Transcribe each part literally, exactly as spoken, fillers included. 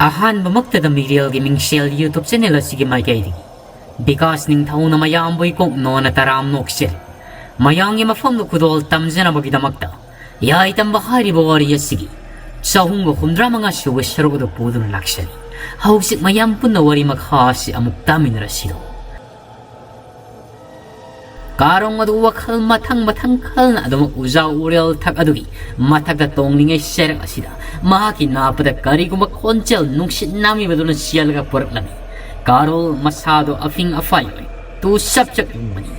ꯑꯍꯥꯟꯕꯃꯛꯇꯗ ꯃꯤꯔꯦꯜꯒꯤ ꯃꯤꯡꯁꯦꯜ YouTube channel ꯑꯁꯤꯒꯤ ꯃꯥꯏꯀꯩꯗꯒꯤ ꯕꯤꯀꯥꯁ ꯅꯤꯡꯊꯧꯅ ꯃꯌꯥꯝꯕꯨ ꯏꯀꯣꯛ ꯅꯣꯟꯅ ꯇꯔꯥꯝ ꯅꯣꯛꯆꯔꯤ꯫ ꯃꯌꯥꯝꯒꯤ ꯃꯐꯝꯗ ꯈꯨꯗꯣꯜ ꯇꯝꯖꯅꯕꯒꯤꯗꯃꯛꯇ ꯌꯥꯏ ꯇꯝꯕ ꯍꯥꯏꯔꯤꯕ ꯋꯥꯔꯤ ꯑꯁꯤꯒꯤ ꯆꯍꯨꯝꯒ ꯍꯨꯝꯗ꯭ꯔꯥ ꯃꯉꯥ ꯁꯨꯕ ꯁꯔꯨꯛ ꯑꯗꯨ ꯄꯨꯗꯨꯅ ꯂꯥꯛꯆꯔꯤ꯫ ꯍꯧꯖꯤꯛ ꯃꯌꯥꯝ ꯄꯨꯟꯅ ꯋꯥꯔꯤ ꯃꯈꯥ ꯑꯁꯤ ꯑꯃꯨꯛ ꯇꯥꯃꯤꯟꯅꯔꯁꯤꯔꯣ꯫ ꯀꯥꯔꯣꯡ ꯑꯗꯨ ꯋꯥꯈꯜ ꯃꯊꯪ ꯃꯊꯪ ꯈꯜꯅ ꯑꯗꯨꯃꯛ ꯎꯖꯥ ꯎꯔꯦꯜ ꯊꯛ ꯑꯗꯨꯒꯤ ꯃꯊꯛꯇ ꯇꯣꯡꯂꯤꯉꯩ ꯆꯩꯔꯛ ꯑꯁꯤꯗ ꯃꯍꯥꯛꯀꯤ ꯅꯥꯄꯗ ꯀꯔꯤꯒꯨꯝꯕ ꯈꯣꯟꯖꯦꯜ ꯅꯨꯡꯁꯤꯠ ꯅꯥꯝꯃꯤꯕꯗꯨꯅ ꯆꯦꯜꯂꯒ ꯄꯨꯔꯛꯂꯝꯃꯤ꯫ ꯀꯥꯔꯣꯜ ꯃꯁꯥꯗꯣ ꯑꯐꯤꯡ ꯑꯐꯥꯏ ꯑꯣꯏ ꯇꯨ ꯆꯞ ꯆꯞ ꯌꯨꯡꯕꯅꯤ꯫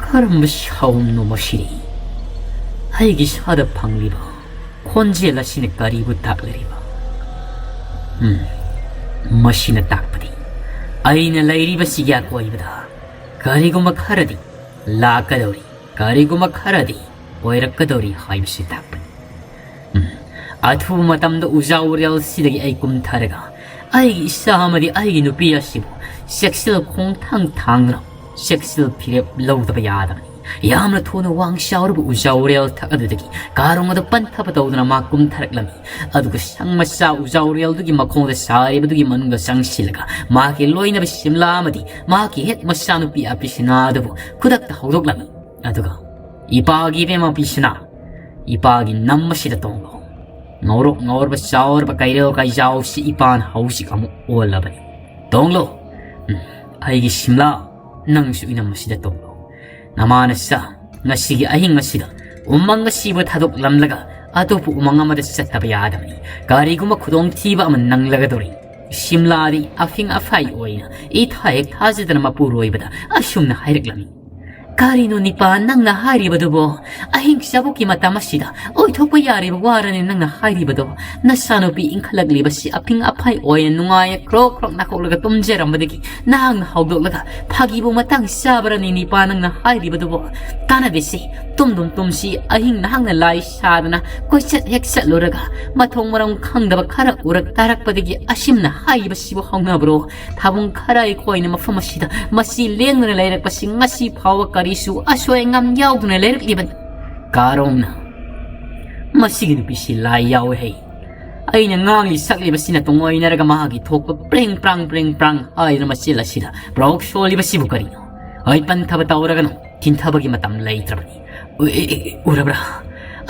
ꯀꯔꯝꯕ ꯁꯥꯎꯝꯅꯣ ꯃꯁꯤꯗꯤ? ꯑꯩꯒꯤ ꯏꯁꯥꯗ ꯐꯪꯂꯤꯕ ꯈꯣꯟꯖꯦꯜ ꯑꯁꯤꯅ ꯀꯔꯤꯕꯨ ꯇꯥꯛꯂꯤꯕ? ꯎꯝ, ꯃꯁꯤꯅ ꯇꯥꯛꯄꯗꯤ ꯑꯩꯅ ꯂꯩꯔꯤꯕꯁꯤꯒꯤ ꯑꯀꯣꯏꯕꯗ ꯀꯔꯤꯒꯨꯝꯕ ꯈꯔꯗꯤ ꯂꯥꯛꯀꯗꯧꯔꯤ, ꯀꯔꯤꯒꯨꯝꯕ ꯈꯔꯗꯤ ꯑꯣꯏꯔꯛꯀꯗꯧꯔꯤ ꯍꯥꯏꯕꯁꯤ ꯇꯥꯛꯄꯅꯤ꯫ ꯎꯝ, ꯑꯊꯨꯕ ꯃꯇꯝꯗ ꯎꯖꯥ ꯎꯔꯦꯜꯁꯤꯗꯒꯤ ꯑꯩ ꯀꯨꯝꯊꯔꯒ ꯑꯩꯒꯤ ꯏꯆꯥ ꯑꯃꯗꯤ ꯑꯩꯒꯤ ꯅꯨꯄꯤ ꯑꯁꯤꯕꯨ ꯆꯦꯛꯁꯤꯜ ꯈꯣꯡꯊꯥꯡ ꯊꯥꯡꯗꯨꯅ ꯆꯦꯛꯁꯤꯜ ꯐꯤꯔꯦꯞ ꯂꯧꯗꯕ ꯌꯥꯗꯕꯅꯤ꯫ ꯌꯥꯝꯅ ꯊꯨꯅ ꯋꯥꯡ ꯆꯥꯎꯔꯕ ꯎꯖꯥ ꯎꯔꯦꯜ ꯊꯛ ꯑꯗꯨꯗꯒꯤ ꯀꯥꯔꯣꯡ ꯑꯗꯨ ꯄꯟꯊꯕ ꯇꯧꯗꯨꯅ ꯃꯥ ꯀꯨꯝꯊꯔꯛꯂꯝꯃꯤ꯫ ꯑꯗꯨꯒ ꯁꯪ ꯃꯆꯥ ꯎꯖꯥ ꯎꯔꯦꯜꯗꯨꯒꯤ ꯃꯈꯣꯡꯗ ꯁꯥꯔꯤꯕꯗꯨꯒꯤ ꯃꯅꯨꯡꯗ ꯆꯪꯁꯤꯜꯂꯒ ꯃꯍꯥꯛꯀꯤ ꯂꯣꯏꯅꯕ ꯁꯤꯝꯂꯥ ꯑꯃꯗꯤ ꯃꯍꯥꯛꯀꯤ ꯍꯦꯛ ꯃꯆꯥꯅꯨꯄꯤ ꯑꯄꯤꯁꯤꯅꯥ ꯑꯗꯨꯕꯨ ꯈꯨꯗꯛꯇ ꯍꯧꯗꯣꯛꯂꯝꯃꯤ꯫ ꯑꯗꯨꯒ, "ꯏꯄꯥꯒꯤ ꯏꯕꯦꯝꯃ ꯄꯤꯁꯤꯅꯥ, ꯏꯄꯥꯒꯤ ꯅꯝ ꯑꯁꯤꯗ ꯇꯣꯡꯂꯣ꯫ ꯉꯧꯔꯣꯛ ꯉꯧꯔꯕ ꯆꯥꯎꯔꯕ ꯀꯩꯔꯦꯜ ꯀꯩꯖꯥꯎꯁꯤ ꯏꯄꯥꯅ ꯍꯧꯖꯤꯛ ꯑꯃꯨꯛ ꯑꯣꯜꯂꯕꯅꯤ꯫ ꯇꯣꯡꯂꯣ꯫ ꯎꯝ, ꯑꯩꯒꯤ ꯁꯤꯝꯂꯥ, ꯅꯪꯁꯨ ꯏꯅꯝ ꯑꯁꯤꯗ ꯇꯣꯡꯂꯣ꯫ ꯅꯃꯥ ꯅꯆꯥ, ꯉꯁꯤꯒꯤ ꯑꯍꯤꯡ ꯑꯁꯤꯗ ꯎꯃꯪ ꯑꯁꯤꯕꯨ ꯊꯥꯗꯣꯛꯂꯝꯂꯒ ꯑꯇꯣꯞꯄ ꯎꯃꯪ ꯑꯃꯗ ꯆꯠꯇꯕ ꯌꯥꯗꯕꯅꯤ꯫ ꯀꯔꯤꯒꯨꯝꯕ ꯈꯨꯗꯣꯡꯊꯤꯕ ꯑꯃ ꯅꯪꯂꯒꯗꯧꯔꯤ꯫ ꯁꯤꯝꯂꯥꯗꯤ ꯑꯐꯤꯡ ꯑꯐꯥꯏ ꯑꯣꯏꯅ ꯏꯊꯥ ꯍꯦꯛ ꯊꯥꯖꯗꯅ ꯃꯄꯨꯔꯣꯏꯕꯗ ꯑꯁꯨꯝꯅ ꯍꯥꯏꯔꯛꯂꯝꯃꯤ꯫ ꯀꯔꯤꯅꯣ ꯅꯤꯄꯥ ꯅꯪꯅ ꯍꯥꯏꯔꯤꯕꯗꯨꯕꯣ? ꯑꯍꯤꯡ ꯆꯥꯕꯣꯛꯀꯤ ꯃꯇꯝ ꯑꯁꯤꯗ ꯑꯣꯏꯊꯣꯛꯄ ꯌꯥꯔꯤꯕ ꯋꯥꯔꯅꯦ ꯅꯪꯅ ꯍꯥꯏꯔꯤꯕꯗꯣ? ꯅꯆꯥꯅꯨꯄꯤ ꯏꯟꯈꯠꯂꯛꯂꯤꯕꯁꯤ ꯑꯐꯤꯡ ꯑꯐꯥꯏ ꯑꯣꯏꯅ ꯅꯨꯡꯉꯥꯏ ꯈ꯭ꯔꯣꯛ ꯈ꯭ꯔꯣꯛ ꯅꯥꯈꯣꯛꯂꯒ ꯇꯨꯝꯖꯔꯝꯕꯗꯒꯤ ꯅꯍꯥꯛꯅ ꯍꯧꯗꯣꯛꯂꯒ ꯐꯥꯒꯤꯕꯨ ꯃꯇꯥꯡ ꯆꯥꯕ꯭ꯔꯅꯦ ꯅꯤꯄꯥ ꯅꯪꯅ ꯍꯥꯏꯔꯤꯕꯗꯨꯕꯣ? ꯇꯥꯟꯅꯗꯦꯁꯦ, ꯇꯨꯝꯗꯨꯝ ꯇꯨꯝꯁꯤ꯫ ꯑꯍꯤꯡ ꯅꯍꯥꯛꯅ ꯂꯥꯏ ꯁꯥꯗꯅ ꯀꯣꯏꯆꯠ ꯍꯦꯛ ꯆꯠꯂꯨꯔꯒ ꯃꯊꯣꯡ ꯃꯔꯝ ꯈꯪꯗꯕ ꯈꯔ ꯎꯔꯛ ꯇꯥꯔꯛꯄꯗꯒꯤ ꯑꯁꯤꯝꯅ ꯍꯥꯏꯔꯤꯕꯁꯤꯕꯨ ꯍꯧꯅꯕ꯭ꯔꯣ? ꯊꯥꯕꯨꯡ ꯈꯔ ꯑꯩꯈꯣꯏꯅ ꯃꯐꯝ ꯑꯁꯤꯗ ꯃꯁꯤ ꯂꯦꯡꯗꯅ ꯂꯩꯔꯛꯄꯁꯤ ꯉꯁꯤ ꯐꯥꯎꯕ ꯀꯔꯤꯁꯨ ꯑꯁꯣꯏ ꯑꯉꯥꯝ ꯌꯥꯎꯗꯅ ꯂꯩꯔꯛꯂꯤꯕꯅꯤ꯫ ꯀꯥꯔꯣꯡꯅ, "ꯃꯁꯤꯒꯤ ꯅꯨꯄꯤꯁꯤ ꯂꯥꯏ ꯌꯥꯎꯏ ꯍꯩ꯫ ꯑꯩꯅ ꯉꯥꯡꯂꯤ ꯁꯛꯂꯤꯕꯁꯤꯅ ꯇꯨꯡꯑꯣꯏꯅꯔꯒ ꯃꯍꯥꯛꯀꯤ ꯊꯣꯛꯄ ꯄ꯭ꯔꯦꯡ ꯄ꯭ꯔꯥꯡ ꯄ꯭ꯔꯦꯡ ꯄ꯭ꯔꯥꯡ ꯍꯥꯏꯗꯨꯅ ꯃꯆꯦꯜ ꯑꯁꯤꯗ ꯄ꯭ꯔꯣꯛ ꯁꯣꯜꯂꯤꯕꯁꯤꯕꯨ ꯀꯔꯤꯅꯣ? ꯑꯩ ꯄꯟꯊꯕ ꯇꯧꯔꯒꯅꯨ, ꯊꯤꯟꯊꯕꯒꯤ ꯃꯇꯝ ꯂꯩꯇ꯭ꯔꯕꯅꯤ꯫ ꯎ-, ꯏ-, ꯏ-, ꯎꯔꯕ꯭ꯔꯥ?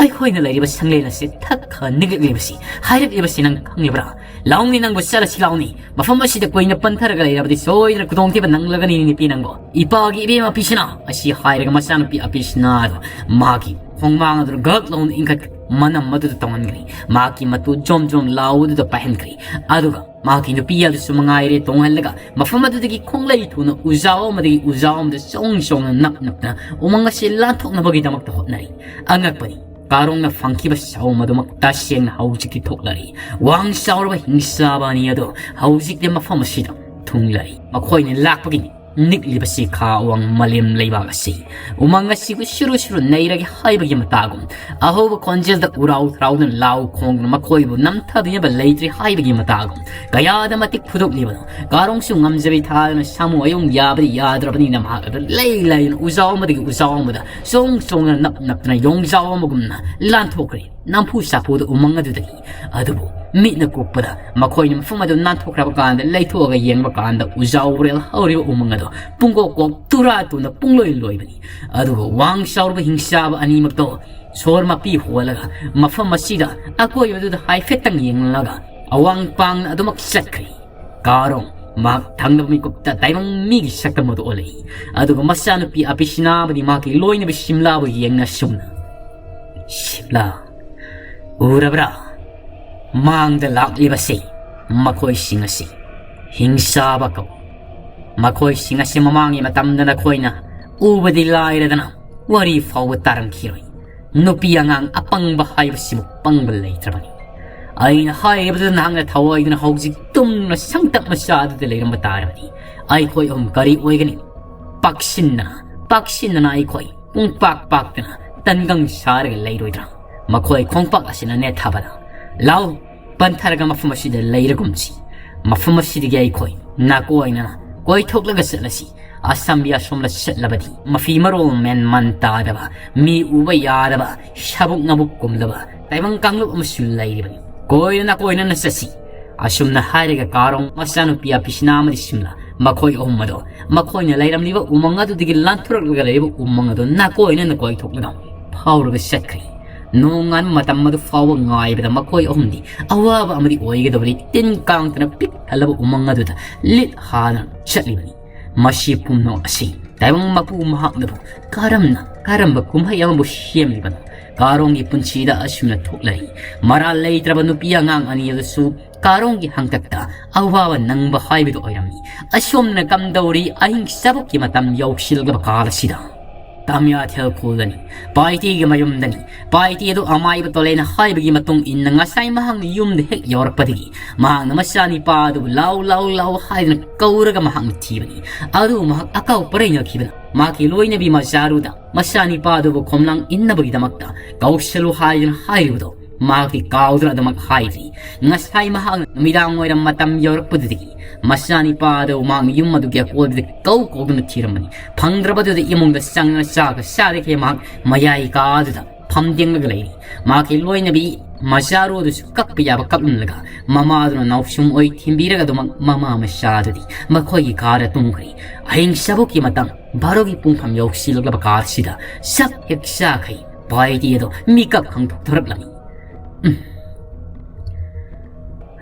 ꯑꯩꯈꯣꯏꯅ ꯂꯩꯔꯤꯕ ꯁꯪꯂꯦꯟ ꯑꯁꯤ ꯊꯛ ꯈ ꯅꯤꯛꯂꯛꯂꯤꯕꯁꯤ, ꯍꯥꯏꯔꯛꯂꯤꯕꯁꯤ ꯅꯪ ꯈꯪꯂꯤꯕ꯭ꯔꯥ? ꯂꯥꯎꯅꯤ, ꯅꯪꯕꯨ ꯆꯠꯂꯁꯤ ꯂꯥꯎꯅꯤ꯫ ꯃꯐꯝ ꯑꯁꯤꯗ ꯀꯨꯏꯅ ꯄꯟꯊꯔꯒ ꯂꯩꯔꯕꯗꯤ ꯁꯣꯏꯗꯅ ꯈꯨꯗꯣꯡꯊꯤꯕ ꯅꯪꯂꯒꯅꯤ ꯅꯨꯄꯤ ꯅꯪꯕꯨ꯫ ꯏꯄꯥꯒꯤ ꯏꯕꯦꯝ ꯑꯄꯤꯁꯤꯅ ꯑꯁꯤ ꯍꯥꯏꯔꯒ ꯃꯆꯥꯅꯨꯄꯤ ꯑꯄꯤꯁꯤꯅꯥ ꯑꯗꯨ ꯃꯍꯥꯛꯀꯤ ꯈꯣꯡꯃꯥꯡ ꯑꯗꯨ ꯒꯛ ꯂꯥꯎꯅ ꯏꯟꯈꯠ ꯃꯅꯝ ꯑꯗꯨꯗ ꯇꯧꯍꯟꯒꯅꯤ꯫ ꯃꯍꯥꯛꯀꯤ ꯃꯇꯨ ꯖꯣꯝ ꯖꯣꯝ ꯂꯥꯎꯕꯗꯨꯗ ꯄꯥꯏꯍꯟꯈ꯭ꯔꯦ꯫ ꯑꯗꯨꯒ ꯃꯍꯥꯛꯀꯤ ꯅꯨꯄꯤ ꯑꯗꯨꯁꯨ ꯃꯉꯥꯏꯔꯦ ꯇꯣꯡꯍꯜꯂꯒ ꯃꯐꯝ ꯑꯗꯨꯗꯒꯤ ꯈꯣꯡꯂꯩ ꯊꯨꯅ ꯎꯖꯥꯎ ꯑꯃꯗꯒꯤ ꯎꯖꯥꯎ ꯑꯃꯗ ꯆꯣꯡ ꯆꯣꯡꯅ ꯅꯞ ꯅꯞꯇꯅ ꯎꯃꯪ ꯑꯁꯤ ꯂꯥꯟꯊꯣꯛꯅꯕꯒꯤꯗꯃꯛꯇ ꯍꯣꯠꯅꯔꯤ꯫ ꯑꯉꯛꯄꯅꯤ, ꯀꯥꯔꯣꯡꯅ ꯐꯪꯈꯤꯕ ꯁꯥꯎ ꯃꯗꯨꯃꯛ ꯇꯁꯦꯡꯅ ꯍꯧꯖꯤꯛꯇꯤ ꯊꯣꯛꯂꯔꯤ꯫ ꯋꯥꯡ ꯆꯥꯎꯔꯕ ꯍꯤꯡꯆꯥꯕ ꯑꯅꯤ ꯑꯗꯨ ꯍꯧꯖꯤꯛꯇꯤ ꯃꯐꯝ ꯑꯁꯤꯗ ꯊꯨꯡꯂꯔꯤ꯫ ꯃꯈꯣꯏꯅ ꯂꯥꯛꯄꯒꯤꯅꯤ ꯅꯤꯛꯂꯤꯕꯁꯤ ꯈꯥ ꯋꯥꯡ ꯃꯥꯂꯦꯝ ꯂꯩꯕꯥꯛ ꯑꯁꯤ꯫ ꯎꯃꯪ ꯑꯁꯤꯕꯨ ꯁꯨꯔꯨ ꯁꯨꯔꯨ ꯅꯩꯔꯒꯦ ꯍꯥꯏꯕꯒꯤ ꯃꯇꯥꯒꯨꯝ ꯑꯍꯧꯕ ꯈꯣꯟꯖꯦꯜꯗ ꯎꯔꯥꯎ ꯊꯔꯥꯎꯗꯨꯅ ꯂꯥꯎ ꯈꯣꯡꯗꯨꯅ ꯃꯈꯣꯏꯕꯨ ꯅꯝꯊꯗꯅꯕ ꯂꯩꯇ꯭ꯔꯦ ꯍꯥꯏꯕꯒꯤ ꯃꯇꯥꯒꯨꯝ ꯀꯌꯥꯗ ꯃꯇꯤꯛ ꯐꯨꯗꯣꯛꯂꯤꯕꯅꯣ꯫ ꯀꯥꯔꯣꯡꯁꯨ ꯉꯝꯖꯕꯤ ꯊꯥꯗꯨꯅ ꯁꯥꯃꯨ ꯑꯌꯣꯡ ꯌꯥꯕꯗꯤ ꯌꯥꯗ꯭ꯔꯕꯅꯤꯅ ꯃꯍꯥꯛ ꯑꯗꯨ ꯂꯩ ꯂꯩꯗꯨꯅ ꯎꯖꯥꯎ ꯑꯃꯗꯒꯤ ꯎꯖꯥꯎ ꯑꯃꯗ ꯆꯣꯡ ꯆꯣꯡꯗꯨꯅ ꯅꯞ ꯅꯞꯇꯨꯅ ꯌꯣꯡꯖꯥꯎ ꯑꯃꯒꯨꯝꯅ ꯂꯥꯟꯊꯣꯛꯈ꯭ꯔꯦ꯫ ꯅꯝꯐꯨ ꯁꯥꯐꯨꯗ ꯎꯃꯪ ꯑꯗꯨꯗꯒꯤ꯫ ꯑꯗꯨꯕꯨ ꯃꯤꯠꯅ ꯀꯨꯞꯄꯗ ꯃꯈꯣꯏꯅ ꯃꯐꯝ ꯑꯗꯨ ꯅꯥꯟꯊꯣꯛꯈ꯭ꯔꯕ ꯀꯥꯟꯗ ꯂꯩꯊꯣꯛꯑꯒ ꯌꯦꯡꯕ ꯀꯥꯟꯗ ꯎꯖꯥꯎ ꯎꯔꯦꯜ ꯍꯧꯔꯤꯕ ꯎꯃꯪ ꯑꯗꯨ ꯄꯨꯡꯀꯣꯛ ꯀꯣꯛ ꯇꯨꯔꯥ ꯇꯨꯅ ꯄꯨꯡꯂꯣꯏ ꯂꯣꯏꯕꯅꯤ꯫ ꯑꯗꯨꯒ ꯋꯥꯡ ꯆꯥꯎꯔꯕ ꯍꯤꯡꯆꯥꯕ ꯑꯅꯤꯃꯛꯇꯣ ꯁꯣꯔ ꯃꯄꯤ ꯍꯣꯜꯂꯒ ꯃꯐꯝ ꯑꯁꯤꯗ ꯑꯀꯣꯏꯕꯗꯨꯗ ꯍꯥꯏꯐꯦꯠꯇꯪ ꯌꯦꯡꯂꯒ ꯑꯋꯥꯡ ꯄꯥꯡꯅ ꯑꯗꯨꯃꯛ ꯆꯠꯈ꯭ꯔꯦ꯫ ꯀꯥꯔꯣꯡ ꯃꯍꯥꯛ ꯊꯪꯅꯕ ꯃꯤꯀꯨꯞꯇ ꯇꯥꯏꯕꯪ ꯃꯤꯒꯤ ꯁꯛꯇꯝ ꯑꯗꯨ ꯑꯣꯜꯂꯛꯏ꯫ ꯑꯗꯨꯒ ꯃꯆꯥꯅꯨꯄꯤ ꯑꯄꯤꯁꯤꯅꯥꯕꯗꯤ ꯃꯍꯥꯛꯀꯤ ꯂꯣꯏꯅꯕꯤ ꯁꯤꯝꯂꯥꯕꯨ ꯌꯦꯡꯅ ꯁꯨꯝꯅ, "ꯁꯤꯝꯂꯥ, ꯎꯔꯕ꯭ꯔꯥ? ꯃꯥꯡꯗ ꯂꯥꯛꯂꯤꯕꯁꯤ ꯃꯈꯣꯏꯁꯤꯡ ꯑꯁꯤ ꯍꯤꯡꯆꯥꯕ ꯀꯧ꯫ ꯃꯈꯣꯏꯁꯤꯡ ꯑꯁꯤ ꯃꯃꯥꯡꯒꯤ ꯃꯇꯝꯗ ꯅꯈꯣꯏꯅ ꯎꯕꯗꯤ ꯂꯥꯏꯔꯗꯅ ꯋꯥꯔꯤ ꯐꯥꯎꯕ ꯇꯥꯔꯝꯈꯤꯔꯣꯏ꯫ ꯅꯨꯄꯤ ꯑꯉꯥꯡ ꯑꯄꯪꯕ ꯍꯥꯏꯕꯁꯤꯕꯨ ꯄꯪꯕ ꯂꯩꯇ꯭ꯔꯕꯅꯤ꯫ ꯑꯩꯅ ꯍꯥꯏꯔꯤꯕꯗꯨ ꯅꯍꯥꯛꯅ ꯊꯋꯥꯏꯗꯨꯅ ꯍꯧꯖꯤꯛ ꯇꯨꯝꯅ ꯁꯪꯇꯞ ꯃꯆꯥ ꯑꯗꯨꯗ ꯂꯩꯔꯝꯕ ꯇꯥꯔꯕꯗꯤ ꯑꯩꯈꯣꯏ ꯑꯍꯨꯝ ꯀꯔꯤ ꯑꯣꯏꯒꯅꯤ? ꯄꯥꯛꯁꯤꯟꯅ, ꯄꯥꯛꯁꯤꯟꯅꯅ ꯑꯩꯈꯣꯏ ꯄꯨꯡ ꯄꯥꯛ ꯄꯥꯛꯇꯅ ꯇꯟꯒꯪ ꯁꯥꯔꯒ ꯂꯩꯔꯣꯏꯗ꯭ꯔꯥ?" ꯃꯈꯣꯏ ꯈꯣꯡꯄꯥꯛ ꯑꯁꯤꯅ ꯅꯦꯠꯊꯕꯗ, "ꯂꯥꯎ, ꯄꯟꯊꯔꯒ ꯃꯐꯝ ꯑꯁꯤꯗ ꯂꯩꯔꯒꯨꯝꯁꯤ꯫ ꯃꯐꯝ ꯑꯁꯤꯗꯒꯤ ꯑꯩꯈꯣꯏ ꯅꯥꯀꯣꯏꯅꯅ ꯀꯣꯏꯊꯣꯛꯂꯒ ꯆꯠꯂꯁꯤ꯫ ꯑꯁꯝꯕꯤ ꯑꯁꯣꯝꯗ ꯆꯠꯂꯕꯗꯤ ꯃꯐꯤ ꯃꯔꯣꯜ ꯃꯦꯟ ꯃꯟ ꯇꯥꯗꯕ, ꯃꯤ ꯎꯕ ꯌꯥꯗꯕ, ꯁꯥꯕꯨꯛ ꯅꯥꯕꯨꯛ ꯀꯨꯝꯂꯕ ꯇꯥꯏꯕꯪ ꯀꯥꯡꯂꯨꯞ ꯑꯃꯁꯨ ꯂꯩꯔꯤꯕꯅꯤ꯫ "ꯀꯣꯏꯅ ꯅꯥꯀꯣꯏꯅꯅ ꯆꯠꯁꯤ"꯫ ꯑꯁꯨꯝꯅ ꯍꯥꯏꯔꯒ ꯀꯥꯔꯣꯡ, ꯃꯆꯥꯅꯨꯄꯤ ꯑꯄꯤꯁꯤꯅꯥ ꯑꯃꯗꯤ ꯁꯤꯝꯂꯥ, ꯃꯈꯣꯏ ꯑꯍꯨꯝ ꯑꯗꯣ ꯃꯈꯣꯏꯅ ꯂꯩꯔꯝꯂꯤꯕ ꯎꯃꯪ ꯑꯗꯨꯗꯒꯤ ꯂꯥꯟꯊꯣꯔꯛꯂꯒ ꯂꯩꯔꯤꯕ ꯎꯃꯪ ꯑꯗꯨ ꯅꯥꯀꯣꯏꯅꯅ ꯀꯣꯏꯊꯣꯛꯂꯒ ꯐꯥꯎꯔꯒ ꯆꯠꯈ꯭ꯔꯦ꯫ ꯅꯣꯡꯉꯥꯟꯕ ꯃꯇꯝ ꯑꯗꯨ ꯐꯥꯎꯕ ꯉꯥꯏꯕꯗ ꯃꯈꯣꯏ ꯑꯍꯨꯝꯗꯤ ꯑꯋꯥꯕ ꯑꯃꯗꯤ ꯑꯣꯏꯒꯗꯕꯅꯤ꯫ ꯇꯤꯟ ꯀꯥꯡ ꯊꯟꯅ ꯄꯤꯛ ꯊꯜꯂꯕ ꯎꯃꯪ ꯑꯗꯨꯗ ꯂꯤꯠ ꯍꯥꯗꯅ ꯆꯠꯂꯤꯕꯅꯤ꯫ ꯃꯁꯤ ꯄꯨꯝꯅꯃꯛ ꯑꯁꯤ ꯇꯥꯏꯕꯪ ꯃꯄꯨ ꯃꯍꯥꯛꯅꯕꯨ ꯀꯔꯝꯅ, ꯀꯔꯝꯕ ꯀꯨꯝꯍꯩ ꯑꯃꯕꯨ ꯁꯦꯝꯂꯤꯕꯅꯣ? ꯀꯥꯔꯣꯡꯒꯤ ꯄꯨꯟꯁꯤꯗ ꯑꯁꯨꯝꯅ ꯊꯣꯛꯂꯛꯏ꯫ ꯃꯔꯥꯜ ꯂꯩꯇ꯭ꯔꯕ ꯅꯨꯄꯤ ꯑꯉꯥꯡ ꯑꯅꯤ ꯑꯗꯨꯁꯨ ꯀꯥꯔꯣꯡꯒꯤ ꯍꯪꯇꯛꯇ ꯑꯋꯥꯕ ꯅꯪꯕ ꯍꯥꯏꯕꯗꯨ ꯑꯣꯏꯔꯝꯃꯤ꯫ ꯑꯁꯣꯝꯅ ꯀꯝꯗꯧꯔꯤ? ꯑꯍꯤꯡ ꯆꯥꯕꯨꯛꯀꯤ ꯃꯇꯝ ꯌꯧꯁꯤꯜꯂꯛꯂꯕ ꯀꯥꯜ ꯑꯁꯤꯗ ꯇꯥꯃꯤꯌꯥꯊꯦꯜ ꯈꯨꯜꯗꯅꯤ, ꯄꯥꯏꯇꯤꯒꯤ ꯃꯌꯨꯝꯗꯅꯤ꯫ ꯄꯥꯏꯇꯤ ꯑꯗꯨ ꯑꯃꯥꯏꯕ ꯇꯣꯂꯦꯅ ꯍꯥꯏꯕꯒꯤ ꯃꯇꯨꯡ ꯏꯟꯅ ꯉꯁꯥꯏ ꯃꯍꯥꯛꯅ ꯌꯨꯝꯗ ꯍꯦꯛ ꯌꯧꯔꯛꯄꯗꯒꯤ ꯃꯍꯥꯛꯅ ꯃꯆꯥꯅꯤꯄꯥ ꯑꯗꯨꯕꯨ "ꯂꯥꯎ, ꯂꯥꯎ, ꯂꯥꯎ" ꯍꯥꯏꯗꯨꯅ ꯀꯧꯔꯒ ꯃꯍꯥꯛꯅ ꯊꯤꯕꯅꯤ꯫ ꯑꯗꯨꯕꯨ ꯃꯍꯥꯛ ꯑꯀꯥꯎ ꯄꯔꯩꯅꯈꯤꯕꯅ ꯃꯍꯥꯛꯀꯤ ꯂꯣꯏꯅꯕꯤ ꯃꯆꯥꯔꯨꯗ ꯃꯆꯥꯅꯤꯄꯥ ꯑꯗꯨꯕꯨ ꯈꯣꯝꯂꯥꯡ ꯏꯟꯅꯕꯒꯤꯗꯃꯛꯇ ꯀꯧꯁꯜꯂꯨ ꯍꯥꯏꯗꯨꯅ ꯍꯥꯏꯔꯤꯕꯗꯣ ꯃꯍꯥꯛꯇꯤ ꯀꯥꯎꯗꯨꯅ ꯑꯗꯨꯃꯛ ꯍꯥꯏꯗ꯭ꯔꯤ꯫ ꯉꯁꯥꯏ ꯃꯍꯥꯛꯅ ꯅꯨꯃꯤꯗꯥꯡ ꯋꯥꯏꯔꯝ ꯃꯇꯝ ꯌꯧꯔꯛꯄꯗꯨꯗꯒꯤ ꯃꯆꯥꯅꯤꯄꯥ ꯑꯗꯨ ꯃꯍꯥꯛꯅ ꯌꯨꯝ ꯑꯗꯨꯒꯤ ꯑꯀꯣꯏꯕꯗ ꯀꯧ ꯀꯧꯗꯨꯅ ꯊꯤꯔꯝꯕꯅꯤ꯫ ꯐꯪꯗ꯭ꯔꯕꯗꯨꯗ ꯏꯃꯨꯡꯗ ꯆꯪꯗꯨꯅ ꯆꯥꯒ ꯆꯥꯗꯈꯩ ꯃꯍꯥꯛ ꯃꯌꯥꯏ ꯀꯥꯗꯨꯗ ꯐꯝꯗꯦꯡꯂꯒ ꯂꯩꯔꯤ꯫ ꯃꯍꯥꯛꯀꯤ ꯂꯣꯏꯅꯕꯤ ꯃꯆꯥꯔꯨ ꯑꯗꯨꯁꯨ ꯀꯛꯄ ꯌꯥꯕ ꯀꯛꯂꯝꯂꯒ ꯃꯃꯥꯗꯨꯅ ꯅꯥꯎꯁꯨꯝ ꯑꯣꯏ ꯊꯤꯟꯕꯤꯔꯒ ꯑꯗꯨꯃꯛ ꯃꯃꯥ ꯃꯆꯥ ꯑꯗꯨꯗꯤ ꯃꯈꯣꯏꯒꯤ ꯀꯥꯗ ꯇꯨꯝꯈ꯭ꯔꯦ꯫ ꯑꯍꯤꯡ ꯆꯥꯕꯨꯛꯀꯤ ꯃꯇꯝ ꯚꯥꯔꯣꯒꯤ ꯄꯨꯡꯐꯝ ꯌꯧꯁꯤꯜꯂꯛꯂꯕ ꯀꯥꯜꯁꯤꯗ ꯆꯥꯛ ꯍꯦꯛ ꯆꯥꯈꯩ ꯄꯥꯏꯇꯤ ꯑꯗꯣ ꯃꯤꯀꯞ ꯈꯪꯊꯣꯛꯊꯣꯔꯛꯂꯝꯃꯤ꯫ ꯎꯝ꯫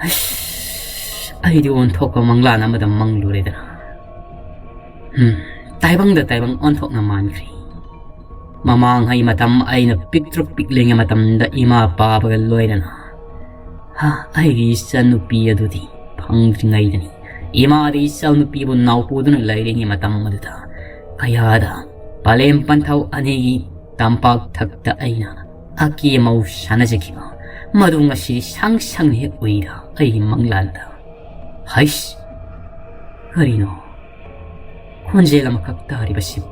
ꯑꯁ, ꯑꯩꯗꯤ ꯑꯣꯟꯊꯣꯛꯄ ꯃꯪꯂꯥꯟ ꯑꯃꯗ ꯃꯪꯂꯨꯔꯦꯗꯅ꯫ ꯎꯝ, ꯇꯥꯏꯕꯪꯗ ꯇꯥꯏꯕꯪ ꯑꯣꯟꯊꯣꯛꯅ ꯃꯥꯟꯈ꯭ꯔꯦ꯫ ꯃꯃꯥꯡꯉꯩ ꯃꯇꯝ ꯑꯩꯅ ꯄꯤꯛꯇ꯭ꯔꯨ ꯄꯤꯛꯂꯤꯉꯩ ꯃꯇꯝꯗ ꯏꯃꯥ ꯄꯥꯕꯒ ꯂꯣꯏꯅꯅ, ꯍꯥ, ꯑꯩꯒꯤ ꯏꯆꯟꯅꯨꯄꯤ ꯑꯗꯨꯗꯤ ꯐꯪꯗ꯭ꯔꯤꯉꯩꯗꯅꯤ ꯏꯃꯥꯗꯤ ꯏꯆꯟꯅꯨꯄꯤꯕꯨ ꯅꯥꯎꯄꯨꯗꯨꯅ ꯂꯩꯔꯤꯉꯩ ꯃꯇꯝ ꯑꯗꯨꯗ ꯀꯌꯥꯗ ꯄꯂꯦꯝ ꯄꯟꯊꯧ ꯑꯅꯤꯒꯤ ꯇꯝꯄꯥꯛ ꯊꯛꯇ ꯑꯩꯅ ꯑꯀꯦ ꯑꯃꯧ ꯁꯥꯟꯅꯖꯈꯤꯕ ꯃꯗꯨ ꯉꯁꯤ ꯁꯪ ꯁꯪꯅ ꯍꯦꯛ ꯎꯏꯗ ꯑꯩꯒꯤ ꯃꯪꯂꯥꯟꯗ꯫ ꯍꯩꯁ! ꯀꯔꯤꯅꯣ? ꯈꯣꯟꯖꯦꯜ ꯑꯃꯈꯛ ꯇꯥꯔꯤꯕꯁꯤꯕꯨ?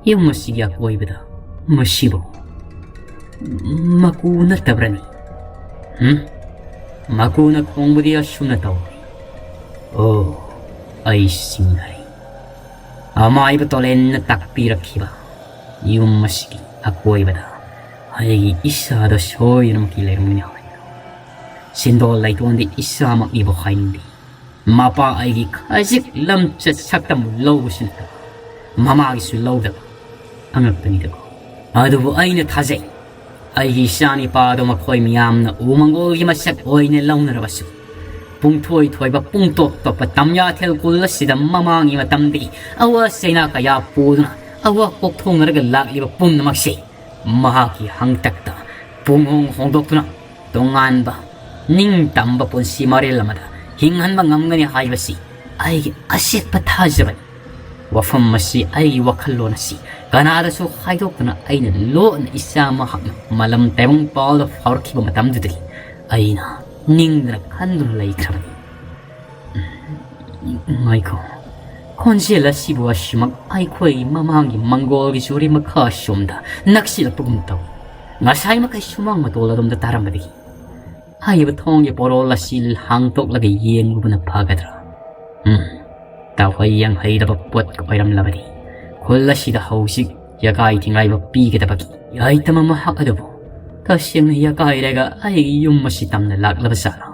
ꯌꯨꯝ ꯑꯁꯤꯒꯤ ꯑꯀꯣꯏꯕꯗ ꯃꯁꯤꯕꯨ ꯃꯀꯨ ꯅꯠꯇꯕ꯭ꯔꯅꯤ? ꯍꯨꯝ? ꯃꯀꯨꯅ ꯈꯣꯡꯕꯗꯤ ꯑꯁꯨꯝꯅ ꯇꯧꯏ꯫ ꯑꯣ, ꯑꯩ ꯁꯤꯡꯅꯔꯦ꯫ ꯑꯃꯥꯏꯕ ꯇꯣꯂꯦꯟꯅ ꯇꯥꯛꯄꯤꯔꯛꯈꯤꯕ ꯌꯨꯝ ꯑꯁꯤꯒꯤ ꯑꯀꯣꯏꯕꯗ ꯑꯩꯒꯤ ꯏꯆꯥꯗꯣ ꯁꯣꯏꯗꯅꯃꯛꯀꯤ ꯂꯩꯔꯝꯒꯅꯤ ꯍꯥꯏꯅ꯫ ꯁꯤꯟꯗꯣꯜ ꯂꯩꯇꯣꯟꯗꯤ ꯏꯆꯥꯃꯛꯅꯤꯕꯨ ꯍꯥꯏꯅꯤꯡꯗꯦ꯫ ꯃꯄꯥ ꯑꯩꯒꯤ ꯈꯖꯤꯛ ꯂꯝꯆꯠ ꯁꯛꯇꯝꯕꯨ ꯂꯧꯕꯁꯨ ꯅꯠꯇꯕ, ꯃꯃꯥꯒꯤꯁꯨ ꯂꯧꯗꯕ꯫ ꯑꯉꯛꯄꯅꯤꯗꯀꯣ꯫ ꯑꯗꯨꯕꯨ ꯑꯩꯅ ꯊꯥꯖꯩ, ꯑꯩꯒꯤ ꯏꯆꯥꯅꯤꯄꯥꯗꯣ ꯃꯈꯣꯏ ꯃꯤꯌꯥꯝꯅ ꯎꯃꯪꯒꯣꯜꯒꯤ ꯃꯁꯛ ꯑꯣꯏꯅ ꯂꯧꯅꯔꯕꯁꯨ, ꯄꯨꯡꯊꯣꯏ ꯊꯣꯏꯕ ꯄꯨꯡꯇꯣꯞ ꯇꯣꯞꯄ ꯇꯝꯌꯥꯊꯦꯜ ꯀꯨꯜ ꯑꯁꯤꯗ ꯃꯃꯥꯡꯒꯤ ꯃꯇꯝꯗꯒꯤ ꯑꯋꯥ ꯆꯩꯅꯥ ꯀꯌꯥ ꯄꯨꯗꯨꯅ ꯑꯋꯥ ꯀꯣꯛꯊꯣꯡꯅꯔꯒ ꯂꯥꯛꯂꯤꯕ ꯄꯨꯝꯅꯃꯛꯁꯦ ꯃꯍꯥꯛꯀꯤ ꯍꯪꯇꯛꯇ ꯄꯨꯡꯍꯣꯡ ꯍꯣꯡꯗꯣꯛꯇꯨꯅ ꯇꯣꯉꯥꯟꯕ ꯅꯤꯡꯇꯝꯕ ꯄꯨꯟꯁꯤ ꯃꯔꯦꯜ ꯑꯃꯗ ꯍꯤꯡꯍꯟꯕ ꯉꯝꯒꯅꯤ ꯍꯥꯏꯕꯁꯤ ꯑꯩꯒꯤ ꯑꯆꯦꯠꯄ ꯊꯥꯖꯕꯅꯤ꯫ ꯋꯥꯐꯝ ꯑꯁꯤ, ꯑꯩꯒꯤ ꯋꯥꯈꯜꯂꯣꯟ ꯑꯁꯤ ꯀꯅꯥꯗꯁꯨ ꯍꯥꯏꯗꯣꯛꯇꯅ ꯑꯩꯅ ꯂꯣꯟꯅ ꯏꯆꯥ ꯃꯍꯥꯛꯅ ꯃꯂꯝ ꯇꯥꯏꯕꯪ ꯄꯥꯜꯗ ꯐꯥꯎꯔꯛꯈꯤꯕ ꯃꯇꯝꯗꯨꯗꯒꯤ ꯑꯩꯅ ꯅꯤꯡꯗꯅ ꯈꯟꯗꯨꯅ ꯂꯩꯈ꯭ꯔꯕꯅꯤ꯫ ꯉꯥꯏꯈꯣ, ꯈꯣꯟꯖꯦꯜ ꯑꯁꯤꯕꯨ ꯑꯁꯤꯃꯛ ꯑꯩꯈꯣꯏ ꯃꯃꯥꯡꯒꯤ ꯃꯪꯒꯣꯜꯒꯤ ꯆꯨꯔꯤ ꯃꯈꯥ ꯁꯣꯝꯗ ꯅꯛꯁꯤꯜꯂꯛꯄꯒꯨꯝ ꯇꯧꯏ꯫ ꯉꯁꯥꯏ ꯃꯈꯩ ꯁꯨꯃꯥꯡ ꯃꯇꯣꯜ ꯑꯗꯣꯝꯗ ꯇꯥꯔꯝꯕꯗꯒꯤ ꯍꯥꯏꯔꯤꯕ ꯊꯣꯡꯒꯤ ꯄꯣꯔꯣꯜ ꯑꯁꯤ ꯍꯥꯡꯗꯣꯛꯂꯒ ꯌꯦꯡꯂꯨꯕꯅ ꯐꯒꯗ꯭ꯔꯥ? ꯎꯝ, ꯇꯧꯍꯩ ꯌꯦꯡꯍꯩꯗꯕ ꯄꯣꯠ ꯑꯣꯏꯔꯝꯂꯕꯗꯤ ꯈꯨꯜ ꯑꯁꯤꯗ ꯍꯧꯖꯤꯛ ꯌꯥꯀꯥꯏ ꯊꯤꯡꯒꯥꯏꯕ ꯄꯤꯒꯗꯕꯒꯤ ꯌꯥꯏꯇꯝ ꯑꯃ ꯍꯛ ꯑꯗꯨꯕꯨ ꯇꯁꯦꯡꯅ ꯌꯥꯀꯥꯏꯔꯒ ꯑꯩꯒꯤ ꯌꯨꯝ ꯑꯁꯤ ꯇꯝꯅ ꯂꯥꯛꯂꯕ ꯖꯥꯠꯂꯥ?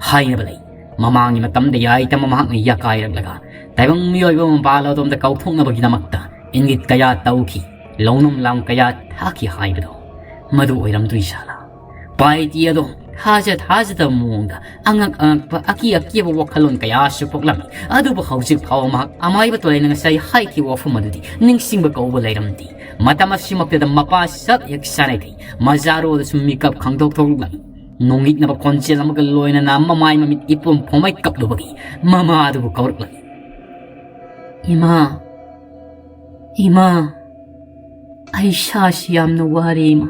ꯍꯥꯏꯅꯕ ꯂꯩ꯫ ꯃꯃꯥꯡꯒꯤ ꯃꯇꯝꯗ ꯌꯥꯏꯇꯝ ꯃꯍꯥꯛꯅ ꯌꯥꯀꯥꯏꯔꯛꯂꯒ ꯇꯥꯏꯕꯪ ꯃꯤꯑꯣꯏꯕ ꯃꯄꯥꯜ ꯑꯗꯣꯝꯗ ꯀꯥꯎꯊꯣꯛꯅꯕꯒꯤꯗꯃꯛꯇ ꯏꯪꯒꯤꯠ ꯀꯌꯥ ꯇꯧꯈꯤ, ꯂꯧꯅꯝ ꯂꯥꯝ ꯀꯌꯥ ꯊꯥꯈꯤ ꯍꯥꯏꯕꯗꯣ ꯃꯗꯨ ꯑꯣꯏꯔꯝꯗꯣꯏ ꯖꯥꯠꯂꯥ? ꯄꯥꯏꯇꯤ ꯑꯗꯣ ꯊꯥꯖ ꯊꯥꯖꯗꯕ ꯃꯑꯣꯡꯗ ꯑꯉꯛ ꯑꯉꯛꯄ ꯑꯀꯤ ꯑꯀꯤꯕ ꯋꯥꯈꯜꯂꯣꯟ ꯀꯌꯥꯁꯨ ꯄꯣꯛꯂꯝꯃꯤ꯫ ꯑꯗꯨꯕꯨ ꯍꯧꯖꯤꯛ ꯐꯥꯎꯕ ꯃꯍꯥꯛ ꯑꯃꯥꯏꯕ ꯇꯣꯂꯩꯅ ꯉꯁꯥꯏ ꯍꯥꯏꯈꯤꯕ ꯋꯥꯐꯝ ꯑꯗꯨꯗꯤ ꯅꯤꯡꯁꯤꯡꯕ ꯀꯧꯕ ꯂꯩꯔꯝꯗꯦ꯫ ꯃꯇꯝ ꯑꯁꯤꯃꯛꯇꯗ ꯃꯄꯥ ꯁꯛ ꯍꯦꯛ ꯆꯥꯅꯩ꯫ ꯃꯖꯥꯔꯣꯗꯁꯨ ꯃꯤꯀꯞ ꯈꯪꯗꯣꯛ ꯊꯣꯛꯂꯛꯂꯝꯃꯤ꯫ ꯅꯣꯡꯅꯤꯛꯅꯕ ꯈꯣꯟꯖꯦꯜ ꯑꯃꯒ ꯂꯣꯏꯅꯅ ꯃꯃꯥꯏ ꯃꯃꯤꯠ ꯏꯄꯣꯝ ꯄꯣꯝꯃꯩ ꯀꯞꯂꯨꯕꯒꯤ ꯃꯃꯥ ꯑꯗꯨꯕꯨ ꯀꯧꯔꯛꯂꯝꯃꯤ꯫ "ꯏꯃꯥ, ꯏꯃꯥ, ꯑꯩ ꯏꯁꯥꯁꯤ ꯌꯥꯝꯅ ꯋꯥꯔꯦ, ꯏꯃꯥ꯫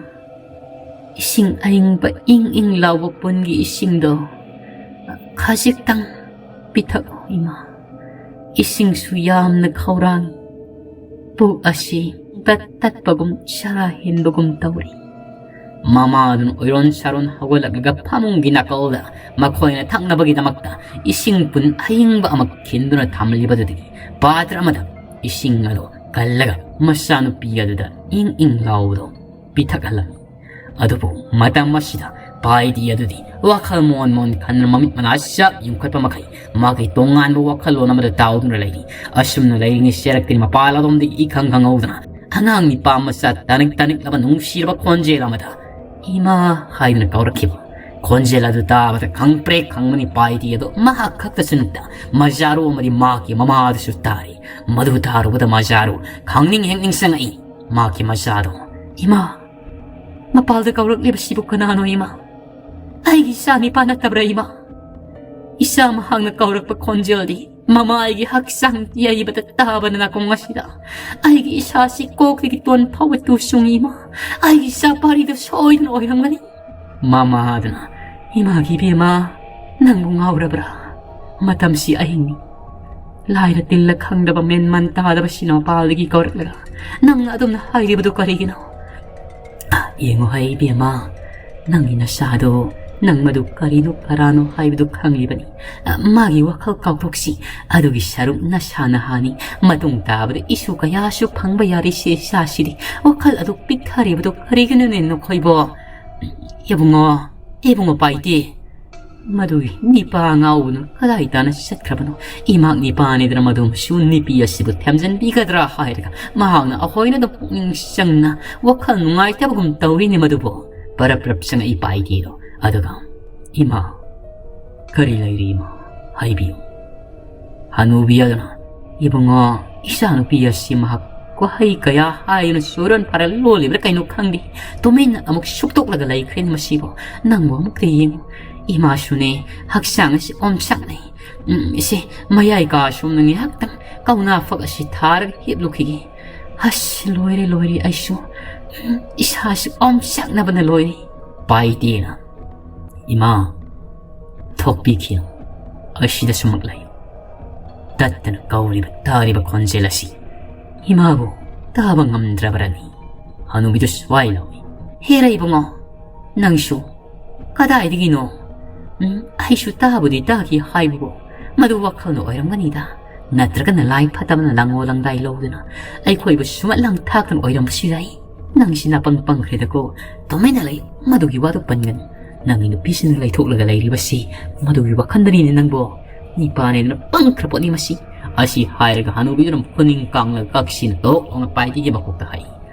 ꯏꯁꯤꯡ ꯑꯏꯪꯕ ꯏꯪ ꯏꯪ ꯂꯥꯎꯕ ꯄꯨꯟꯒꯤ ꯏꯁꯤꯡꯗꯣ ꯈꯖꯤꯛꯇꯪ ꯄꯤꯊꯛꯑꯣ, ꯏꯃꯥ꯫ ꯏꯁꯤꯡꯁꯨ ꯌꯥꯝꯅ ꯈꯧꯔꯥꯡꯏ꯫ ꯄꯨꯛ ꯑꯁꯤ ꯇꯠ ꯇꯠꯄꯒꯨꯝ, ꯆꯔꯥ ꯍꯦꯟꯕꯒꯨꯝ ꯇꯧꯔꯤ꯫" ꯃꯃꯥꯗꯨꯅ ꯑꯣꯏꯔꯣꯟ ꯁꯥꯔꯣꯟ ꯍꯧꯒꯠꯂꯛꯂꯒ ꯐꯃꯨꯡꯒꯤ ꯅꯥꯀꯜꯗ ꯃꯈꯣꯏꯅ ꯊꯛꯅꯕꯒꯤꯗꯃꯛꯇ ꯏꯁꯤꯡ ꯄꯨꯟ ꯑꯏꯪꯕ ꯑꯃ ꯈꯤꯟꯗꯨꯅ ꯊꯝꯂꯤꯕꯗꯨꯗꯒꯤ ꯄꯥꯇ꯭ꯔ ꯑꯃꯗ ꯏꯁꯤꯡ ꯑꯗꯨ ꯀꯜꯂꯒ ꯃꯆꯥꯅꯨꯄꯤ ꯑꯗꯨꯗ ꯏꯪ ꯏꯪ ꯂꯥꯎꯕꯗꯨ ꯄꯤꯊꯛꯍꯜꯂꯝꯃꯤ꯫ ꯑꯗꯨꯕꯨ ꯃꯇꯝ ꯑꯁꯤꯗ ꯄꯥꯏꯗꯤ ꯑꯗꯨꯗꯤ ꯋꯥꯈꯜ ꯃꯣꯟ ꯃꯣꯟ ꯈꯟꯗꯨꯅ ꯃꯃꯤꯠ ꯃꯅꯥ ꯆꯞ ꯌꯨꯡꯈꯠꯄ ꯃꯈꯩ ꯃꯥꯒꯤ ꯇꯣꯉꯥꯟꯕ ꯋꯥꯈꯜꯂꯣꯟ ꯑꯃꯗ ꯇꯥꯎꯗꯨꯅ ꯂꯩꯔꯤ꯫ ꯑꯁꯨꯝꯅ ꯂꯩꯔꯤꯉꯩ ꯆꯦꯔꯛꯇ꯭ꯔꯤ ꯃꯄꯥꯜ ꯑꯗꯣꯝꯗꯒꯤ ꯏꯈꯪ ꯈꯪꯍꯧꯗꯅ ꯑꯉꯥꯡ ꯅꯤꯄꯥ ꯃꯆꯥ ꯇꯅꯤꯛ ꯇꯅꯤꯛꯂꯕ ꯅꯨꯡꯁꯤꯔꯕ ꯈꯣꯟꯖꯦꯜ ꯑꯃꯗ "ꯏꯃꯥ" ꯍꯥꯏꯗꯨꯅ ꯀꯧꯔꯛꯈꯤꯕ꯫ ꯈꯣꯟꯖꯦꯜ ꯑꯗꯨ ꯇꯥꯕꯗ ꯈꯪꯄ꯭ꯔꯦꯛ ꯈꯪꯕꯅꯤ ꯄꯥꯏꯗꯤ ꯑꯗꯣ ꯃꯍꯥꯛ ꯈꯛꯇꯁꯨ ꯅꯠꯇ ꯃꯖꯥꯔꯨ ꯑꯃꯗꯤ ꯃꯍꯥꯛꯀꯤ ꯃꯃꯥꯗꯨꯁꯨ ꯇꯥꯔꯤ꯫ ꯃꯗꯨ ꯇꯥꯔꯨꯕꯗ ꯃꯖꯥꯔꯨ ꯈꯪꯅꯤꯡ ꯍꯦꯛ ꯅꯤꯡꯁꯤꯡꯉꯛꯏ꯫ ꯃꯍꯥꯛꯀꯤ ꯃꯆꯥꯗꯣ "ꯏꯃꯥ, ꯃꯄꯥꯜꯗ ꯀꯧꯔꯛꯂꯤꯕꯁꯤꯕꯨ ꯀꯅꯥꯅꯣ ꯏꯃꯥ? ꯑꯩꯒꯤ ꯏꯆꯥ ꯅꯤꯄꯥ ꯅꯠꯇꯕ꯭ꯔꯥ ꯏꯃꯥ? ꯏꯆꯥ ꯃꯍꯥꯛꯅ ꯀꯧꯔꯛꯄ ꯈꯣꯟꯖꯦꯜꯗꯤ ꯃꯃꯥ ꯑꯩꯒꯤ ꯍꯛꯆꯥꯡ ꯌꯩꯕꯗ ꯇꯥꯕꯅ ꯅꯥꯀꯣꯡ ꯑꯁꯤꯗ ꯑꯩꯒꯤ ꯏꯁꯥꯁꯤ ꯀꯣꯛꯇꯒꯤ ꯇꯣꯟ ꯐꯥꯎꯕ ꯇꯨ ꯆꯨꯡꯏ ꯏꯃꯥ꯫ ꯑꯩꯒꯤ ꯏꯆꯥ ꯄꯥꯔꯤꯗꯨ ꯁꯣꯏꯗꯅ ꯑꯣꯏꯔꯝꯒꯅꯤ"꯫ ꯃꯃꯥꯗꯨꯅ "ꯏꯃꯥꯒꯤ ꯏꯕꯦꯝꯃ, ꯅꯪꯕꯨ ꯉꯥꯎꯔꯕ꯭ꯔꯥ? ꯃꯇꯝꯁꯤ ꯑꯍꯤꯡꯅꯤ꯫ ꯂꯥꯏꯔ ꯇꯤꯜꯂ ꯈꯪꯗꯕ ꯃꯦꯟ ꯃꯟ ꯇꯥꯗꯕ ꯁꯤꯅ ꯃꯄꯥꯜꯗꯒꯤ ꯀꯧꯔꯛꯂꯒ ꯅꯪꯅ ꯑꯗꯨꯝꯅ ꯍꯥꯏꯔꯤꯕꯗꯨ ꯀꯔꯤꯒꯤꯅꯣ? ꯌꯦꯡꯉꯨ ꯍꯩ ꯏꯕꯦꯝꯃ, ꯅꯪꯒꯤ ꯅꯁꯥꯗꯣ ꯅꯪ ꯃꯗꯨ ꯀꯔꯤꯅꯣ ꯀꯔꯥꯅꯣ ꯍꯥꯏꯕꯗꯨ ꯈꯪꯂꯤꯕꯅꯤ꯫ ꯃꯥꯒꯤ ꯋꯥꯈꯜ ꯀꯥꯎꯊꯣꯛꯁꯤ꯫ ꯑꯗꯨꯒꯤ ꯁꯔꯨꯛ ꯅꯁꯥꯅ ꯍꯥꯅꯤ꯫ ꯃꯇꯨꯡ ꯇꯥꯕꯗ ꯏꯁꯨ ꯀꯌꯥꯁꯨ ꯐꯪꯕ ꯌꯥꯔꯤ ꯁꯤ ꯏꯆꯥꯁꯤꯗꯤ꯫ ꯋꯥꯈꯜ ꯑꯗꯨ ꯄꯤꯛꯊꯔꯤꯕꯗꯨ ꯀꯔꯤꯒꯤꯅꯣꯅꯦ ꯅꯈꯣꯏꯕꯣ? ꯏꯕꯨꯡꯉꯣ, ꯏꯕꯨꯡꯉꯣ ꯄꯥꯏꯗꯦ꯫ ꯃꯗꯨꯒꯤ ꯅꯤꯄꯥ ꯉꯥꯎꯕꯅ ꯀꯗꯥꯏ ꯇꯥꯅ ꯆꯠꯈ꯭ꯔꯕꯅꯣ? ꯏꯃꯥꯛ ꯅꯤꯄꯥꯅꯤꯗꯅ ꯃꯗꯨ ꯃꯁꯨ ꯅꯨꯄꯤ ꯑꯁꯤꯕꯨ ꯊꯦꯝꯖꯤꯟꯕꯤꯒꯗ꯭ꯔꯥ ꯍꯥꯏꯔꯒ ꯃꯍꯥꯛꯅ ꯑꯩꯈꯣꯏꯅ ꯑꯗꯨꯝ ꯄꯨꯛꯅꯤꯡ ꯆꯪꯅ ꯋꯥꯈꯜ ꯅꯨꯡꯉꯥꯏꯇꯕꯒꯨꯝ ꯇꯧꯔꯤꯅꯦ ꯃꯗꯨꯕꯨ꯫ ꯄꯔꯞ ꯄꯔꯞ ꯆꯪꯉꯛꯏ ꯄꯥꯏꯗꯦꯗꯣ꯫ ꯑꯗꯨꯒ "ꯏꯃꯥ, ꯀꯔꯤ ꯂꯩꯔꯤ ꯏꯃꯥ? ꯍꯥꯏꯕꯤꯌꯨ"꯫ ꯍꯅꯨꯕꯤ ꯑꯗꯨꯅ "ꯏꯕꯨꯡꯉꯣ, ꯏꯆꯥꯅꯨꯄꯤ ꯑꯁꯤ ꯃꯍꯥꯛ ꯋꯥꯍꯩ ꯀꯌꯥ ꯍꯥꯏꯗꯨꯅ ꯆꯨꯔꯣꯟ ꯐꯥꯔ ꯂꯣꯜꯂꯤꯕ꯭ꯔꯥ ꯀꯩꯅꯣ ꯈꯪꯗꯦ꯫ ꯇꯨꯃꯤꯟꯅ ꯑꯃꯨꯛ ꯁꯨꯛꯇꯣꯛꯂꯒ ꯂꯩꯈ꯭ꯔꯦꯅꯦ ꯃꯁꯤꯕꯨ꯫ ꯅꯪꯕꯨ ꯑꯃꯨꯛꯇ ꯌꯦꯡꯉꯨ꯫ ꯏꯃꯥꯁꯨꯅꯦ, ꯍꯛꯆꯥꯡ ꯑꯁꯤ ꯑꯣꯝꯆꯥꯛꯅꯩ꯫ ꯎꯝ, ꯏꯁꯦ, ꯃꯌꯥꯏ ꯀꯥ ꯁꯣꯝꯅ ꯉꯥꯏꯍꯥꯛꯇꯪ ꯀꯧꯅꯥ ꯐꯛ ꯑꯁꯤ ꯊꯥꯔꯒ ꯍꯤꯞꯂꯨꯈꯤꯒꯦ꯫ ꯑꯁ, ꯂꯣꯏꯔꯦ, ꯂꯣꯏꯔꯦ, ꯑꯩꯁꯨ꯫ ꯎꯝ, ꯏꯁꯥꯁꯤ ꯑꯣꯝꯆꯥꯛꯅꯕꯅ ꯂꯣꯏꯔꯦ"꯫ ꯄꯥꯏꯗꯦꯅ "ꯏꯃꯥ, ꯊꯣꯛꯄꯤꯈꯤꯅꯨ, ꯑꯁꯤꯗ ꯁꯨꯃꯛ ꯂꯩꯌꯨ"꯫ ꯇꯠꯇꯅ ꯀꯧꯔꯤꯕ ꯇꯥꯔꯤꯕ ꯈꯣꯟꯖꯦꯜ ꯑꯁꯤ ꯏꯃꯥꯕꯨ ꯇꯥꯕ ꯉꯝꯗ꯭ꯔꯕꯔꯅꯤ꯫ ꯍꯅꯨꯕꯤꯗꯨ ꯁ꯭ꯋꯥꯏ ꯂꯥꯎꯏ, "ꯍꯦꯔꯥ ꯏꯕꯨꯡꯉꯣ, ꯅꯪꯁꯨ ꯀꯗꯥꯏꯗꯒꯤꯅꯣ? ꯎꯝ, ꯑꯩꯁꯨ ꯇꯥꯕꯨꯗꯤ ꯇꯥꯈꯤ ꯍꯥꯏꯕꯕꯨ, ꯃꯗꯨ ꯋꯥꯈꯜꯅ ꯑꯣꯏꯔꯝꯒꯅꯤꯗ, ꯅꯠꯇ꯭ꯔꯒꯅ ꯂꯥꯏ ꯐꯠꯇꯕꯅ ꯂꯥꯡꯉꯣ ꯂꯥꯡꯗꯥꯏ ꯂꯧꯗꯨꯅ ꯑꯩꯈꯣꯏꯕꯨ ꯁꯨꯃꯠ ꯂꯥꯡ ꯊꯥꯛꯇꯅ ꯑꯣꯏꯔꯝꯕꯁꯨ ꯌꯥꯏ"꯫ "ꯅꯪꯁꯤ ꯅꯥꯄꯪ ꯄꯪꯈ꯭ꯔꯦꯗꯀꯣ, ꯇꯨꯃꯤꯟꯅ ꯂꯩ, ꯃꯗꯨꯒꯤ ꯋꯥꯗꯨ ꯄꯟꯒꯅꯨ꯫ ꯅꯪꯒꯤ ꯅꯨꯄꯤꯁꯤꯅ ꯂꯩꯊꯣꯛꯂꯒ ꯂꯩꯔꯤꯕꯁꯤ ꯃꯗꯨꯒꯤ ꯋꯥꯈꯟꯗꯅꯤꯅꯦ ꯅꯪꯕꯣ꯫ ꯅꯤꯄꯥꯅꯦꯗꯅ ꯄꯪꯈ꯭ꯔ ꯄꯣꯠꯅꯤ ꯃꯁꯤ꯫ ꯑꯁꯤ ꯍꯥꯏꯔꯒ ꯍꯅꯨꯕꯤꯗꯨꯅ ꯈꯨꯅꯤꯡ ꯀꯥꯡꯂꯒ ꯀꯛꯁꯤꯅ ꯇꯣꯛ ꯂꯥꯎꯅ ꯄꯥꯏꯇꯦꯒꯤ ꯃꯀꯣꯛꯇ ꯍꯥꯏ꯫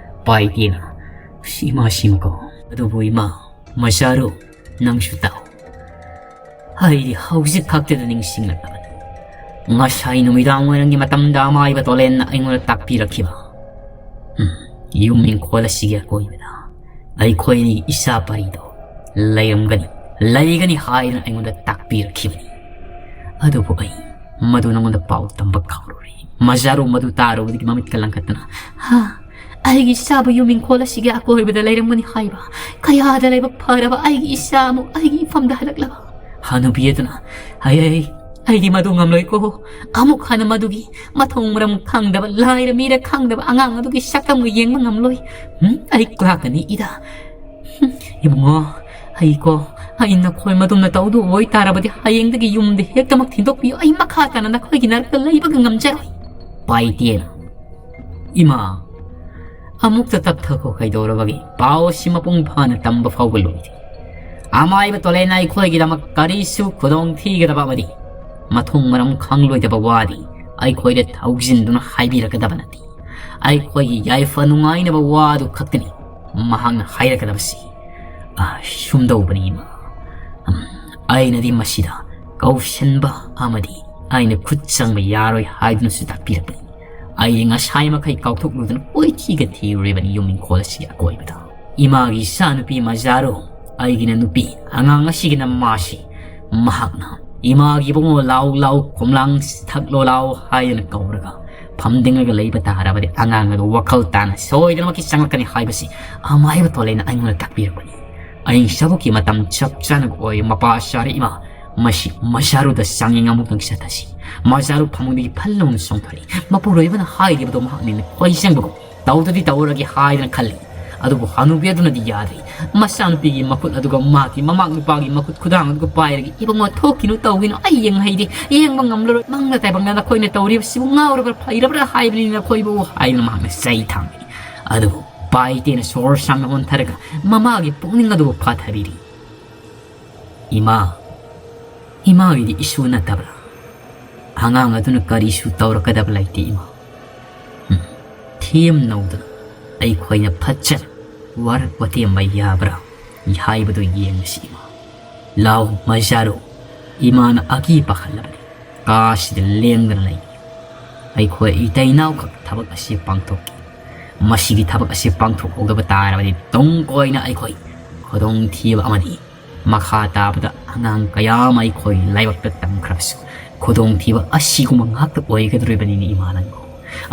ꯄꯥꯏꯇꯦꯅ, "ꯁꯤ ꯏꯃꯥ ꯁꯤꯃꯀꯣ꯫ ꯑꯗꯨꯕꯨ ꯏꯃꯥ, ꯃꯖꯥꯔꯨ, ꯅꯪꯁꯨ ꯇꯥꯎ꯫ ꯑꯩꯗꯤ ꯍꯧꯖꯤꯛ ꯈꯛꯇꯗ ꯅꯤꯡꯁꯤꯡꯂꯛꯂꯕꯅꯤ꯫ ꯉꯁꯥꯏ ꯅꯨꯃꯤꯗꯥꯡ ꯋꯥꯏꯔꯝꯒꯤ ꯃꯇꯝꯗ ꯑꯃꯥꯏꯕ ꯇꯣꯂꯦꯟꯅ ꯑꯩꯉꯣꯟꯗ ꯇꯥꯛꯄꯤꯔꯛꯈꯤꯕ꯫ ꯎꯝ, ꯌꯨꯝ ꯏꯪꯈꯣꯜ ꯑꯁꯤꯒꯤ ꯑꯀꯣꯏꯕꯗ ꯑꯩꯈꯣꯏ ꯑꯅꯤꯒꯤ ꯏꯆꯥ ꯄꯥꯔꯤꯗꯣ ꯂꯩꯔꯝꯒꯅꯤ, ꯂꯩꯒꯅꯤ ꯍꯥꯏꯗꯨꯅ ꯑꯩꯉꯣꯟꯗ ꯇꯥꯛꯄꯤꯔꯛꯈꯤꯕꯅꯤ꯫ ꯑꯗꯨꯕꯨ ꯑꯩ ꯃꯗꯨ ꯅꯉꯣꯟꯗ ꯄꯥꯎ ꯇꯝꯕ ꯀꯥꯎꯔꯨꯔꯦ꯫" ꯃꯖꯥꯔꯨ ꯃꯗꯨ ꯇꯥꯔꯨꯕꯗꯒꯤ ꯃꯃꯤꯠꯀ ꯂꯪꯈꯠꯇꯅ, "ꯍꯥ? ꯑꯩꯒꯤ ꯏꯆꯥꯕꯨ ꯌꯨꯝ ꯏꯪꯈꯣꯜ ꯑꯁꯤꯒꯤ ꯑꯀꯣꯏꯕꯗ ꯂꯩꯔꯝꯒꯅꯤ ꯍꯥꯏꯕ? ꯀꯌꯥꯗ ꯂꯥꯏꯕꯛ ꯐꯔꯕ ꯑꯩꯒꯤ ꯏꯆꯥ ꯑꯃꯨꯛ ꯑꯩꯒꯤ ꯏꯐꯝꯗ ꯍꯜꯂꯛꯂꯕ?" ꯍꯅꯨꯕꯤ ꯑꯗꯨꯅ, "ꯑꯩ, ꯑꯩ, ꯑꯩꯗꯤ ꯃꯗꯨ ꯉꯝꯂꯣꯏꯀꯣ꯫ ꯑꯃꯨꯛ ꯍꯟꯅ ꯃꯗꯨꯒꯤ ꯃꯊꯣꯡ ꯃꯔꯝ ꯈꯪꯗꯕ, ꯂꯥꯏꯔ ꯃꯤꯔ ꯈꯪꯗꯕ ꯑꯉꯥꯡ ꯑꯗꯨꯒꯤ ꯁꯛꯇꯝꯒ ꯌꯦꯡꯕ ꯉꯝꯂꯣꯏ꯫ ꯎꯝ, ꯑꯩ ꯀ꯭ꯂꯥꯛꯀꯅꯤ ꯏꯗ꯫ ꯎꯝ, ꯏꯕꯨꯡꯉꯣ, ꯑꯩꯀꯣ, ꯑꯩ ꯅꯈꯣꯏ ꯃꯗꯨꯝꯅ ꯇꯧꯗꯨ ꯑꯣꯏꯇꯥꯔꯕꯗꯤ ꯍꯌꯦꯡꯗꯒꯤ ꯌꯨꯝꯗ ꯍꯦꯛꯇꯃꯛ ꯊꯤꯟꯗꯣꯛꯄꯤꯌꯨ꯫ ꯑꯩ ꯃꯈꯥ ꯇꯥꯅ ꯅꯈꯣꯏꯒꯤ ꯅꯥꯔꯛꯇ ꯂꯩꯕꯒ ꯉꯝꯖꯔꯣꯏ꯫" ꯄꯥꯏꯇꯦꯅ, "ꯏꯃꯥ, ꯑꯃꯨꯛꯇ ꯇꯞꯊꯈꯣ, ꯀꯩꯗꯧꯔꯕꯒꯦ? ꯄꯥꯎ ꯑꯁꯤ ꯃꯄꯨꯡ ꯐꯥꯅ ꯇꯝꯕ ꯐꯥꯎꯕ ꯂꯣꯏꯗꯦ꯫ ꯑꯃꯥꯏꯕ ꯇꯣꯂꯦꯟꯅ ꯑꯩꯈꯣꯏꯒꯤꯗꯃꯛ ꯀꯔꯤꯁꯨ ꯈꯨꯗꯣꯡ ꯊꯤꯒꯗꯕ ꯑꯃꯗꯤ ꯃꯊꯣꯡ ꯃꯔꯝ ꯈꯪꯂꯣꯏꯗꯕ ꯋꯥꯗꯤ ꯑꯩꯈꯣꯏꯗ ꯊꯧꯖꯤꯟꯗꯨꯅ ꯍꯥꯏꯕꯤꯔꯛꯀꯗꯕ ꯅꯠꯇꯦ꯫ ꯑꯩꯈꯣꯏꯒꯤ ꯌꯥꯏꯐ ꯅꯨꯡꯉꯥꯏꯅꯕ ꯋꯥꯗꯨ ꯈꯛꯇꯅꯤ ꯃꯍꯥꯛꯅ ꯍꯥꯏꯔꯛꯀꯗꯕꯁꯤ꯫ ꯑ, ꯁꯨꯝꯗꯧꯕꯅꯤ ꯏꯃꯥ꯫ ꯎꯝ, ꯑꯩꯅꯗꯤ ꯃꯁꯤꯗ ꯀꯧꯁꯟꯕ ꯑꯃꯗꯤ ꯑꯩꯅ ꯈꯨꯠ ꯆꯪꯕ ꯌꯥꯔꯣꯏ ꯍꯥꯏꯗꯨꯅꯁꯨ ꯇꯥꯛꯄꯤꯔꯛꯄꯅꯤ꯫ ꯑꯩ ꯉꯁꯥꯏ ꯃꯈꯩ ꯀꯥꯎꯊꯣꯛꯂꯨꯗꯅ ꯀꯣꯏꯊꯤꯒ ꯊꯤꯔꯨꯔꯤꯕꯅꯤ ꯌꯨꯝ ꯏꯪꯈꯣꯜ ꯑꯁꯤꯒꯤ ꯑꯀꯣꯏꯕꯗ꯫ ꯏꯃꯥꯒꯤ ꯏꯆꯥꯅꯨꯄꯤ ꯃꯖꯥꯔꯨ, ꯑꯩꯒꯤꯅ ꯅꯨꯄꯤ, ꯑꯉꯥꯡ ꯑꯁꯤꯒꯤꯅ ꯃꯃꯥꯁꯤ꯫ ꯃꯍꯥꯛꯅ ꯏꯃꯥꯒꯤ ꯏꯕꯨꯡꯉꯣ ꯂꯥꯎ ꯂꯥꯎ, ꯈꯣꯝꯂꯥꯡ ꯊꯛꯂꯣ ꯂꯥꯎ ꯍꯥꯏꯗꯅ ꯀꯧꯔꯒ ꯐꯝꯗꯤꯡꯂꯒ ꯂꯩꯕ ꯇꯥꯔꯕꯗꯤ ꯑꯉꯥꯡ ꯑꯗꯨ ꯋꯥꯈꯜ ꯇꯥꯅ ꯁꯣꯏꯗꯅꯃꯛꯀꯤ ꯆꯪꯂꯛꯀꯅꯤ ꯍꯥꯏꯕꯁꯤ ꯑꯃꯥꯏꯕ ꯇꯣꯂꯦꯅ ꯑꯩꯉꯣꯟꯗ ꯇꯥꯛꯄꯤꯔꯛꯄꯅꯤ꯫ ꯑꯍꯤꯡ ꯆꯥꯕꯨꯛꯀꯤ ꯃꯇꯝ ꯆꯞ ꯆꯥꯅ ꯑꯣꯏ꯫ ꯃꯄꯥ ꯁꯥꯔꯦ ꯏꯃꯥ, ꯃꯁꯤ ꯃꯖꯥꯔꯨꯗ ꯆꯥꯡꯌꯦꯡ ꯑꯃꯨꯛꯇꯪ ꯆꯠꯊꯁꯤ꯫ ꯃꯖꯥꯔꯨ ꯐꯃꯨꯡꯗꯒꯤ ꯐꯜ ꯂꯥꯎꯅ ꯆꯣꯡꯊꯔꯛꯏ꯫ ꯃꯄꯨꯔꯣꯏꯕꯅ ꯍꯥꯏꯔꯤꯕꯗꯣ ꯃꯍꯥꯛ ꯅꯤꯡꯅ ꯈꯣꯏ ꯆꯪꯕꯒꯨꯝ ꯇꯧꯗꯗꯤ ꯇꯧꯔꯒꯦ ꯍꯥꯏꯗꯅ ꯈꯜꯂꯤ꯫ ꯑꯗꯨꯕꯨ ꯍꯅꯨꯕꯤ ꯑꯗꯨꯅꯗꯤ ꯌꯥꯗ꯭ꯔꯤ꯫ ꯃꯆꯥꯅꯨꯄꯤꯒꯤ ꯃꯈꯨꯠ ꯑꯗꯨꯒ ꯃꯍꯥꯛꯀꯤ ꯃꯃꯥꯛ ꯅꯨꯄꯥꯒꯤ ꯃꯈꯨꯠ ꯈꯨꯗꯥꯡ ꯑꯗꯨꯒ ꯄꯥꯏꯔꯒ, "ꯏꯕꯨꯡꯉꯣ, ꯊꯣꯛꯈꯤꯅꯨ, ꯇꯧꯈꯤꯅꯨ, ꯑꯩ ꯌꯦꯡ ꯍꯩꯗꯦ, ꯌꯦꯡꯕ ꯉꯝꯂꯔꯣꯏ, ꯃꯪꯅ ꯇꯥꯏꯕꯪꯅ ꯅꯈꯣꯏꯅ ꯇꯧꯔꯤꯕꯁꯤꯕꯨ ꯉꯥꯎꯔꯕ꯭ꯔꯥ, ꯐꯩꯔꯕ꯭ꯔꯥ ꯍꯥꯏꯕꯅꯤ ꯅꯈꯣꯏꯕꯨ" ꯍꯥꯏꯗꯅ ꯃꯍꯥꯛꯅ ꯆꯩ ꯊꯥꯡꯏ꯫ ꯑꯗꯨꯕꯨ ꯄꯥꯏꯇꯦꯅ ꯁꯣꯔ ꯁꯥꯡꯅ ꯍꯣꯟꯊꯔꯒ ꯃꯃꯥꯒꯤ ꯄꯨꯛꯅꯤꯡ ꯑꯗꯨꯕꯨ ꯐꯥꯊꯕꯤꯔꯤ꯫ "ꯏꯃꯥ, ꯏꯃꯥꯒꯤꯗꯤ ꯏꯁꯨ ꯅꯠꯇꯕ꯭ꯔꯥ? ꯑꯉꯥꯡ ꯑꯗꯨꯅ ꯀꯔꯤꯁꯨ ꯇꯧꯔꯛꯀꯗꯕ ꯂꯩꯇꯦ, ꯏꯃꯥ꯫ ꯎꯝ, ꯊꯦꯝ ꯅꯧꯗꯅ ꯑꯩꯈꯣꯏꯅ ꯐꯠꯖꯅ ꯋꯥꯔꯛ ꯋꯥꯇꯦꯝꯕ ꯌꯥꯕ꯭ꯔꯥ ꯍꯥꯏꯕꯗꯨ ꯌꯦꯡꯂꯁꯤ, ꯏꯃꯥ꯫ ꯂꯥꯎ, ꯃꯖꯥꯔꯨ, ꯏꯃꯥꯅ ꯑꯀꯤ ꯄꯥꯈꯠꯂꯕꯅꯤ꯫ ꯀꯥꯁꯤꯗ ꯂꯦꯡꯗꯅ ꯂꯩ꯫ ꯑꯩꯈꯣꯏ ꯏꯇꯩꯅꯥꯎꯈꯛ ꯊꯕꯛ ꯑꯁꯤ ꯄꯥꯡꯊꯣꯛꯈꯤ꯫ ꯃꯁꯤꯒꯤ ꯊꯕꯛ ꯑꯁꯤ ꯄꯥꯡꯊꯣꯛꯍꯧꯗꯕ ꯇꯥꯔꯕꯗꯤ ꯇꯨꯡ ꯀꯣꯏꯅ ꯑꯩꯈꯣꯏ ꯈꯨꯗꯣꯡꯊꯤꯕ ꯑꯃꯗꯤ ꯃꯈꯥ ꯇꯥꯕꯗ ꯑꯉꯥꯡ ꯀꯌꯥ ꯑꯃ ꯑꯩꯈꯣꯏ ꯂꯥꯏꯕꯛꯇ ꯇꯝꯈ꯭ꯔꯕꯁꯨ ꯈꯨꯗꯣꯡꯊꯤꯕ ꯑꯁꯤꯒꯨꯝꯕ ꯉꯥꯛꯇ ꯑꯣꯏꯒꯗꯧꯔꯤꯕꯅꯤꯅꯦ, ꯏꯃꯥ ꯅꯪꯕꯨ"꯫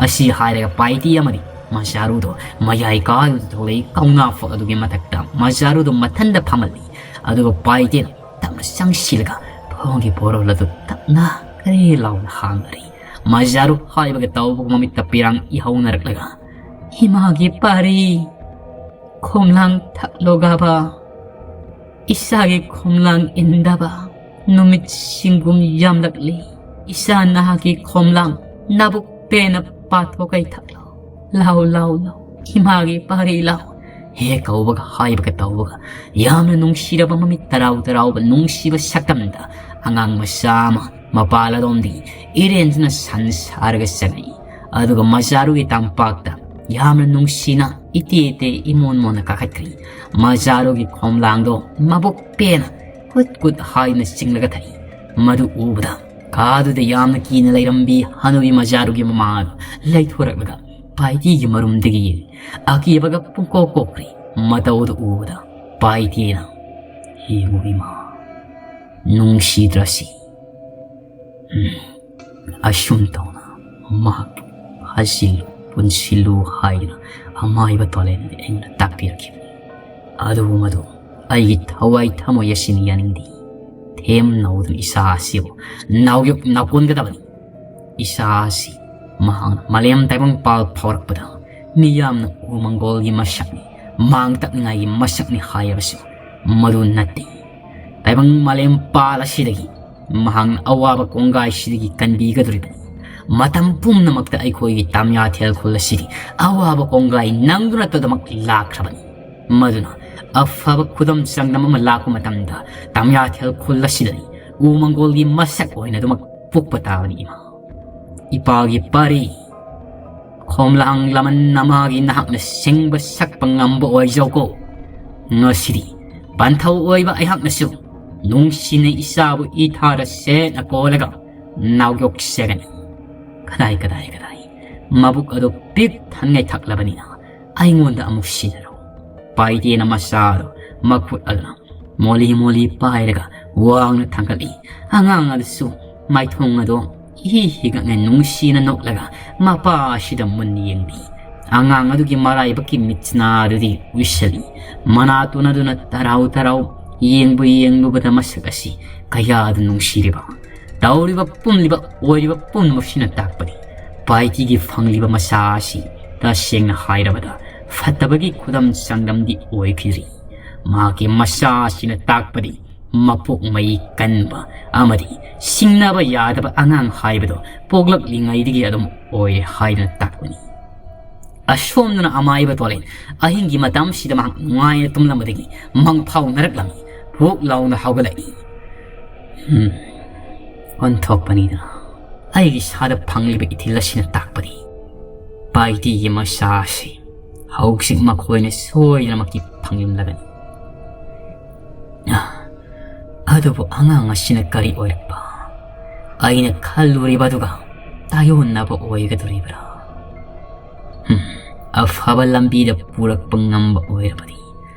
ꯑꯁꯤ ꯍꯥꯏꯔꯒ ꯄꯥꯏꯇꯤ ꯑꯃꯗꯤ ꯃꯖꯥꯔꯨꯗꯣ ꯃꯌꯥꯏ ꯀꯥꯗꯨꯗ ꯊꯣꯛꯂꯛꯏ꯫ ꯀꯧꯅꯥ ꯐꯛ ꯑꯗꯨꯒꯤ ꯃꯊꯛꯇ ꯃꯖꯥꯔꯨꯗꯣ ꯃꯊꯟꯗ ꯐꯝꯍꯜꯂꯤ꯫ ꯑꯗꯨꯒ ꯄꯥꯏꯇꯦꯅ ꯇꯞꯅ ꯆꯪꯁꯤꯜꯂꯒ ꯊꯣꯡꯒꯤ ꯄꯣꯔꯣꯜ ꯑꯗꯨ ꯇꯞꯅ ꯀꯔꯤ ꯂꯥꯎꯅ ꯍꯥꯡꯅꯔꯤ꯫ ꯃꯖꯥꯔꯨ ꯍꯥꯏꯕꯒ ꯇꯧꯕꯒ ꯃꯃꯤꯠꯇ ꯄꯤꯔꯥꯡ ꯏꯍꯧꯅꯔꯛꯂꯒ, "ꯏꯃꯥꯒꯤ ꯄꯥꯔꯤ, ꯈꯣꯝꯂꯥꯡ ꯊꯛꯂꯣꯒꯕ, ꯏꯁꯥꯒꯤ ꯈꯣꯝꯂꯥꯡ ꯏꯟꯗꯕ ꯅꯨꯃꯤꯠꯁꯤꯡꯒꯨꯝ ꯌꯥꯝꯂꯛꯂꯤ꯫ ꯏꯁꯥ ꯅꯍꯥꯛꯀꯤ ꯈꯣꯝꯂꯥꯡ ꯅꯕꯨꯛ ꯄꯦꯟꯅ ꯄꯥꯊꯣꯛꯀꯩ ꯊꯛꯂꯣ꯫ ꯂꯥꯎ, ꯂꯥꯎ, ꯂꯥꯎ, ꯏꯃꯥꯒꯤ ꯄꯥꯔꯤ ꯂꯥꯎ"꯫ ꯍꯦꯛ ꯀꯧꯕꯒ ꯍꯥꯏꯕꯒ ꯇꯧꯕꯒ ꯌꯥꯝꯅ ꯅꯨꯡꯁꯤꯔꯕ ꯃꯃꯤꯠ ꯇꯔꯥꯎ ꯇꯔꯥꯎꯕ ꯅꯨꯡꯁꯤꯕ ꯁꯛꯇꯝꯗ ꯑꯉꯥꯡ ꯃꯆꯥ ꯑꯃ ꯃꯄꯥꯜ ꯑꯗꯣꯝꯗꯒꯤ ꯏꯔꯦꯟꯖꯅ ꯁꯟ ꯁꯥꯔꯒ ꯆꯪꯉꯛꯏ꯫ ꯑꯗꯨꯒ ꯃꯖꯥꯔꯨꯒꯤ ꯇꯝꯄꯥꯛꯇ ꯌꯥꯝꯅ ꯅꯨꯡꯁꯤꯅ ꯏꯇꯦ ꯏꯇꯦ ꯏꯃꯣꯟ ꯃꯣꯟꯅ ꯀꯥꯈꯠꯈ꯭ꯔꯤ꯫ ꯃꯖꯥꯔꯨꯒꯤ ꯈꯣꯝꯂꯥꯡꯗꯣ ꯃꯕꯨꯛ ꯄꯦꯟꯅ ꯀꯨꯠ ꯀꯨꯠ ꯍꯥꯏꯅ ꯆꯤꯡꯂꯒ ꯊꯛꯏ꯫ ꯃꯗꯨ ꯎꯕꯗ ꯀꯥꯗꯨꯗ ꯌꯥꯝꯅ ꯀꯤꯅ ꯂꯩꯔꯝꯕꯤ ꯍꯅꯨꯕꯤ ꯃꯖꯥꯔꯨꯒꯤ ꯃꯃꯥ ꯑꯗꯨ ꯂꯩꯊꯣꯔꯛꯂꯒ ꯄꯥꯏꯇꯤꯒꯤ ꯃꯔꯨꯝꯗꯒꯤ ꯌꯦꯡꯉꯤ꯫ ꯑꯀꯤꯕꯒ ꯄꯨꯡꯀꯣꯛ ꯀꯣꯛꯈ꯭ꯔꯤ꯫ ꯃꯇꯧ ꯑꯗꯨ ꯎꯕꯗ ꯄꯥꯏꯇꯤꯅ, "ꯌꯦꯡꯉꯨ ꯏꯃꯥ, ꯅꯨꯡꯁꯤꯗ꯭ꯔꯁꯤ?" ꯎꯝ, ꯑꯁꯨꯝ ꯇꯧꯅ ꯃꯍꯥꯛꯄꯨ ꯐꯥꯖꯤꯜꯂꯨ, ꯄꯨꯟꯁꯤꯜꯂꯨ ꯍꯥꯏꯗꯨꯅ ꯑꯃꯥꯏꯕ ꯇꯣꯂꯦꯟꯅꯗꯤ ꯑꯩꯉꯣꯟꯗ ꯇꯥꯛꯄꯤꯔꯛꯈꯤꯕꯅꯤ꯫ ꯑꯗꯨꯕꯨ ꯃꯗꯨ ꯑꯩꯒꯤ ꯊꯋꯥꯏ ꯊꯃꯣꯏ ꯑꯁꯤꯅ ꯌꯥꯅꯤꯡꯗꯦ꯫ ꯊꯦꯝ ꯅꯧꯗꯨꯅ ꯏꯆꯥ ꯑꯁꯤꯕꯨ ꯅꯥꯎꯌꯣꯛ ꯅꯥꯎꯀꯣꯟꯒꯗꯕꯅꯤ꯫ ꯏꯆꯥ ꯑꯁꯤ ꯃꯍꯥꯛꯅ ꯃꯥꯂꯦꯝ ꯇꯥꯏꯕꯪꯄꯥꯜ ꯐꯥꯎꯔꯛꯄꯗ ꯃꯤꯌꯥꯝꯅ ꯎꯃꯪꯒꯣꯜꯒꯤ ꯃꯁꯛꯅꯤ, ꯃꯥꯡ ꯇꯥꯛꯅꯤꯡꯉꯥꯏꯒꯤ ꯃꯁꯛꯅꯤ ꯍꯥꯏꯔꯕꯁꯨ ꯃꯗꯨ ꯅꯠꯇꯦ꯫ ꯇꯥꯏꯕꯪ ꯃꯥꯂꯦꯝ ꯄꯥꯜ ꯑꯁꯤꯗꯒꯤ ꯃꯍꯥꯛꯅ ꯑꯋꯥꯕ ꯀꯣꯡꯒꯥꯏꯁꯤꯗꯒꯤ ꯀꯟꯕꯤꯒꯗꯧꯔꯤꯕꯅꯤ꯫ ꯃꯇꯝ ꯄꯨꯝꯅꯃꯛꯇ ꯑꯩꯈꯣꯏꯒꯤ ꯇꯥꯃꯤꯌꯥꯊꯦꯜ ꯈꯨꯜ ꯑꯁꯤꯗꯤ ꯑꯋꯥꯕ ꯀꯣꯡꯒꯥꯏ ꯅꯪꯗꯨꯅꯇꯗꯃꯛ ꯂꯥꯛꯈ꯭ꯔꯕꯅꯤ꯫ ꯃꯗꯨꯅ ꯑꯐꯕ ꯈꯨꯗꯝ ꯆꯥꯡꯗꯝ ꯑꯃ ꯂꯥꯛꯄ ꯃꯇꯝꯗ ꯇꯥꯃꯤꯌꯥꯊꯦꯜ ꯈꯨꯜ ꯑꯁꯤꯗꯗꯤ ꯎ ꯃꯪꯒꯣꯜꯒꯤ ꯃꯁꯛ ꯑꯣꯏꯅ ꯑꯗꯨꯃꯛ ꯄꯣꯛꯄ ꯇꯥꯕꯅꯤ ꯏꯃꯥ꯫ ꯏꯄꯥꯒꯤ ꯄꯥꯔꯤ ꯈꯣꯝꯂꯥꯡ ꯂꯃꯟ ꯅꯃꯥꯒꯤ ꯅꯍꯥꯛꯅ ꯁꯤꯡꯕ ꯁꯛꯄ ꯉꯝꯕ ꯑꯣꯏꯖꯧꯀꯣ꯫ ꯉꯁꯤꯗꯤ ꯄꯟꯊꯧ ꯑꯣꯏꯕ ꯑꯩꯍꯥꯛꯅꯁꯨ ꯅꯨꯡꯁꯤꯅ ꯏꯆꯥꯕꯨ ꯏꯊꯥꯗ ꯁꯦꯠꯅ ꯀꯣꯜꯂꯒ ꯅꯥꯎꯌꯣꯛꯆꯒꯅꯤ꯫ ꯀꯗꯥꯏ, ꯀꯗꯥꯏ, ꯀꯗꯥꯏ? ꯃꯕꯨꯛ ꯑꯗꯨ ꯄꯤꯛ ꯊꯟꯉꯩ ꯊꯛꯂꯕꯅꯤꯅ ꯑꯩꯉꯣꯟꯗ ꯑꯃꯨꯛ ꯁꯤꯟꯅꯔꯣ꯫ ꯄꯥꯏꯇꯦꯅ ꯃꯆꯥꯗꯣ ꯃꯈꯨꯠ ꯑꯗꯨꯅ ꯃꯣꯂꯤ ꯃꯣꯂꯤ ꯄꯥꯏꯔꯒ ꯋꯥꯡꯅ ꯊꯥꯡꯒꯠꯂꯤ꯫ ꯑꯉꯥꯡ ꯑꯗꯨꯁꯨ ꯃꯥꯏꯊꯣꯡ ꯑꯗꯣ ꯏꯍꯤ ꯍꯤꯒꯠꯅ ꯅꯨꯡꯁꯤꯅ ꯅꯣꯛꯂꯒ ꯃꯄꯥ ꯑꯁꯤꯗ ꯃꯨꯟꯅ ꯌꯦꯡꯂꯤ꯫ ꯑꯉꯥꯡ ꯑꯗꯨꯒꯤ ꯃꯔꯥꯏꯕꯛꯀꯤ ꯃꯤꯠꯁꯅꯥ ꯑꯗꯨꯗꯤ ꯎꯏꯁꯜꯂꯤ꯫ ꯃꯅꯥ ꯇꯣꯟꯅꯗꯨꯅ ꯇꯔꯥꯎ ꯇꯔꯥꯎ ꯌꯦꯡꯕꯨ ꯌꯦꯡꯂꯨꯕꯗ ꯃꯁꯛ ꯑꯁꯤ ꯀꯌꯥꯗ ꯅꯨꯡꯁꯤꯔꯤꯕ꯫ ꯇꯧꯔꯤꯕ ꯄꯨꯝꯂꯤꯕ ꯑꯣꯏꯔꯤꯕ ꯄꯨꯝꯅꯃꯛꯁꯤꯅ ꯇꯥꯛꯄꯗꯤ ꯄꯥꯏꯇꯤꯒꯤ ꯐꯪꯂꯤꯕ ꯃꯆꯥ ꯑꯁꯤ ꯇꯁꯦꯡꯅ ꯍꯥꯏꯔꯕꯗ ꯐꯠꯇꯕꯒꯤ ꯈꯨꯗꯝ ꯆꯥꯡꯗꯝꯗꯤ ꯑꯣꯏꯈꯤꯗ꯭ꯔꯤ꯫ ꯃꯍꯥꯛꯀꯤ ꯃꯆꯥ ꯑꯁꯤꯅ ꯇꯥꯛꯄꯗꯤ ꯃꯄꯣꯛ ꯃꯩ ꯀꯟꯕ ꯑꯃꯗꯤ ꯁꯤꯡꯅꯕ ꯌꯥꯗꯕ ꯑꯉꯥꯡ ꯍꯥꯏꯕꯗꯣ ꯄꯣꯛꯂꯛꯂꯤꯉꯩꯗꯒꯤ ꯑꯗꯨꯝ ꯑꯣꯏꯔꯦ ꯍꯥꯏꯗꯨꯅ ꯇꯥꯛꯄꯅꯤ꯫ ꯑꯁꯣꯝꯗꯅ ꯑꯃꯥꯏꯕ ꯇꯣꯂꯦꯟ ꯑꯍꯤꯡꯒꯤ ꯃꯇꯝꯁꯤꯗ ꯃꯍꯥꯛ ꯅꯨꯡꯉꯥꯏꯅ ꯇꯨꯝꯂꯝꯕꯗꯒꯤ ꯃꯪꯐꯥꯎꯅꯔꯛꯂꯝꯃꯤ꯫ ꯍꯨꯛ ꯂꯥꯎꯅ ꯍꯧꯒꯠꯂꯛꯏ꯫ ꯍꯝ, ꯑꯣꯟꯊꯣꯛꯄꯅꯤꯗ꯫ ꯑꯩꯒꯤ ꯏꯁꯥꯗ ꯐꯪꯂꯤꯕ ꯏꯊꯤꯜ ꯑꯁꯤꯅ ꯇꯥꯛꯄꯗꯤ ꯄꯥꯏꯇꯤꯒꯤ ꯃꯆꯥ ꯑꯁꯤ ꯍꯧꯖꯤꯛ ꯃꯈꯣꯏꯅ ꯁꯣꯏꯗꯅꯃꯛꯀꯤ ꯐꯪꯂꯝꯂꯒꯅꯤ꯫ ꯑ, ꯑꯗꯨꯕꯨ ꯑꯉꯥꯡ ꯑꯁꯤꯅ ꯀꯔꯤ ꯑꯣꯏꯔꯛꯄ? ꯑꯩꯅ ꯈꯜꯂꯨꯔꯤꯕ ꯑꯗꯨꯒ ꯇꯥꯏꯑꯣꯟꯅꯕ ꯑꯣꯏꯒꯗꯧꯔꯤꯕ꯭ꯔꯥ? ꯍꯝ, ꯑꯐꯕ ꯂꯝꯕꯤꯗ ꯄꯨꯔꯛꯄ ꯉꯝꯕ ꯑꯣꯏꯔꯕꯗꯤ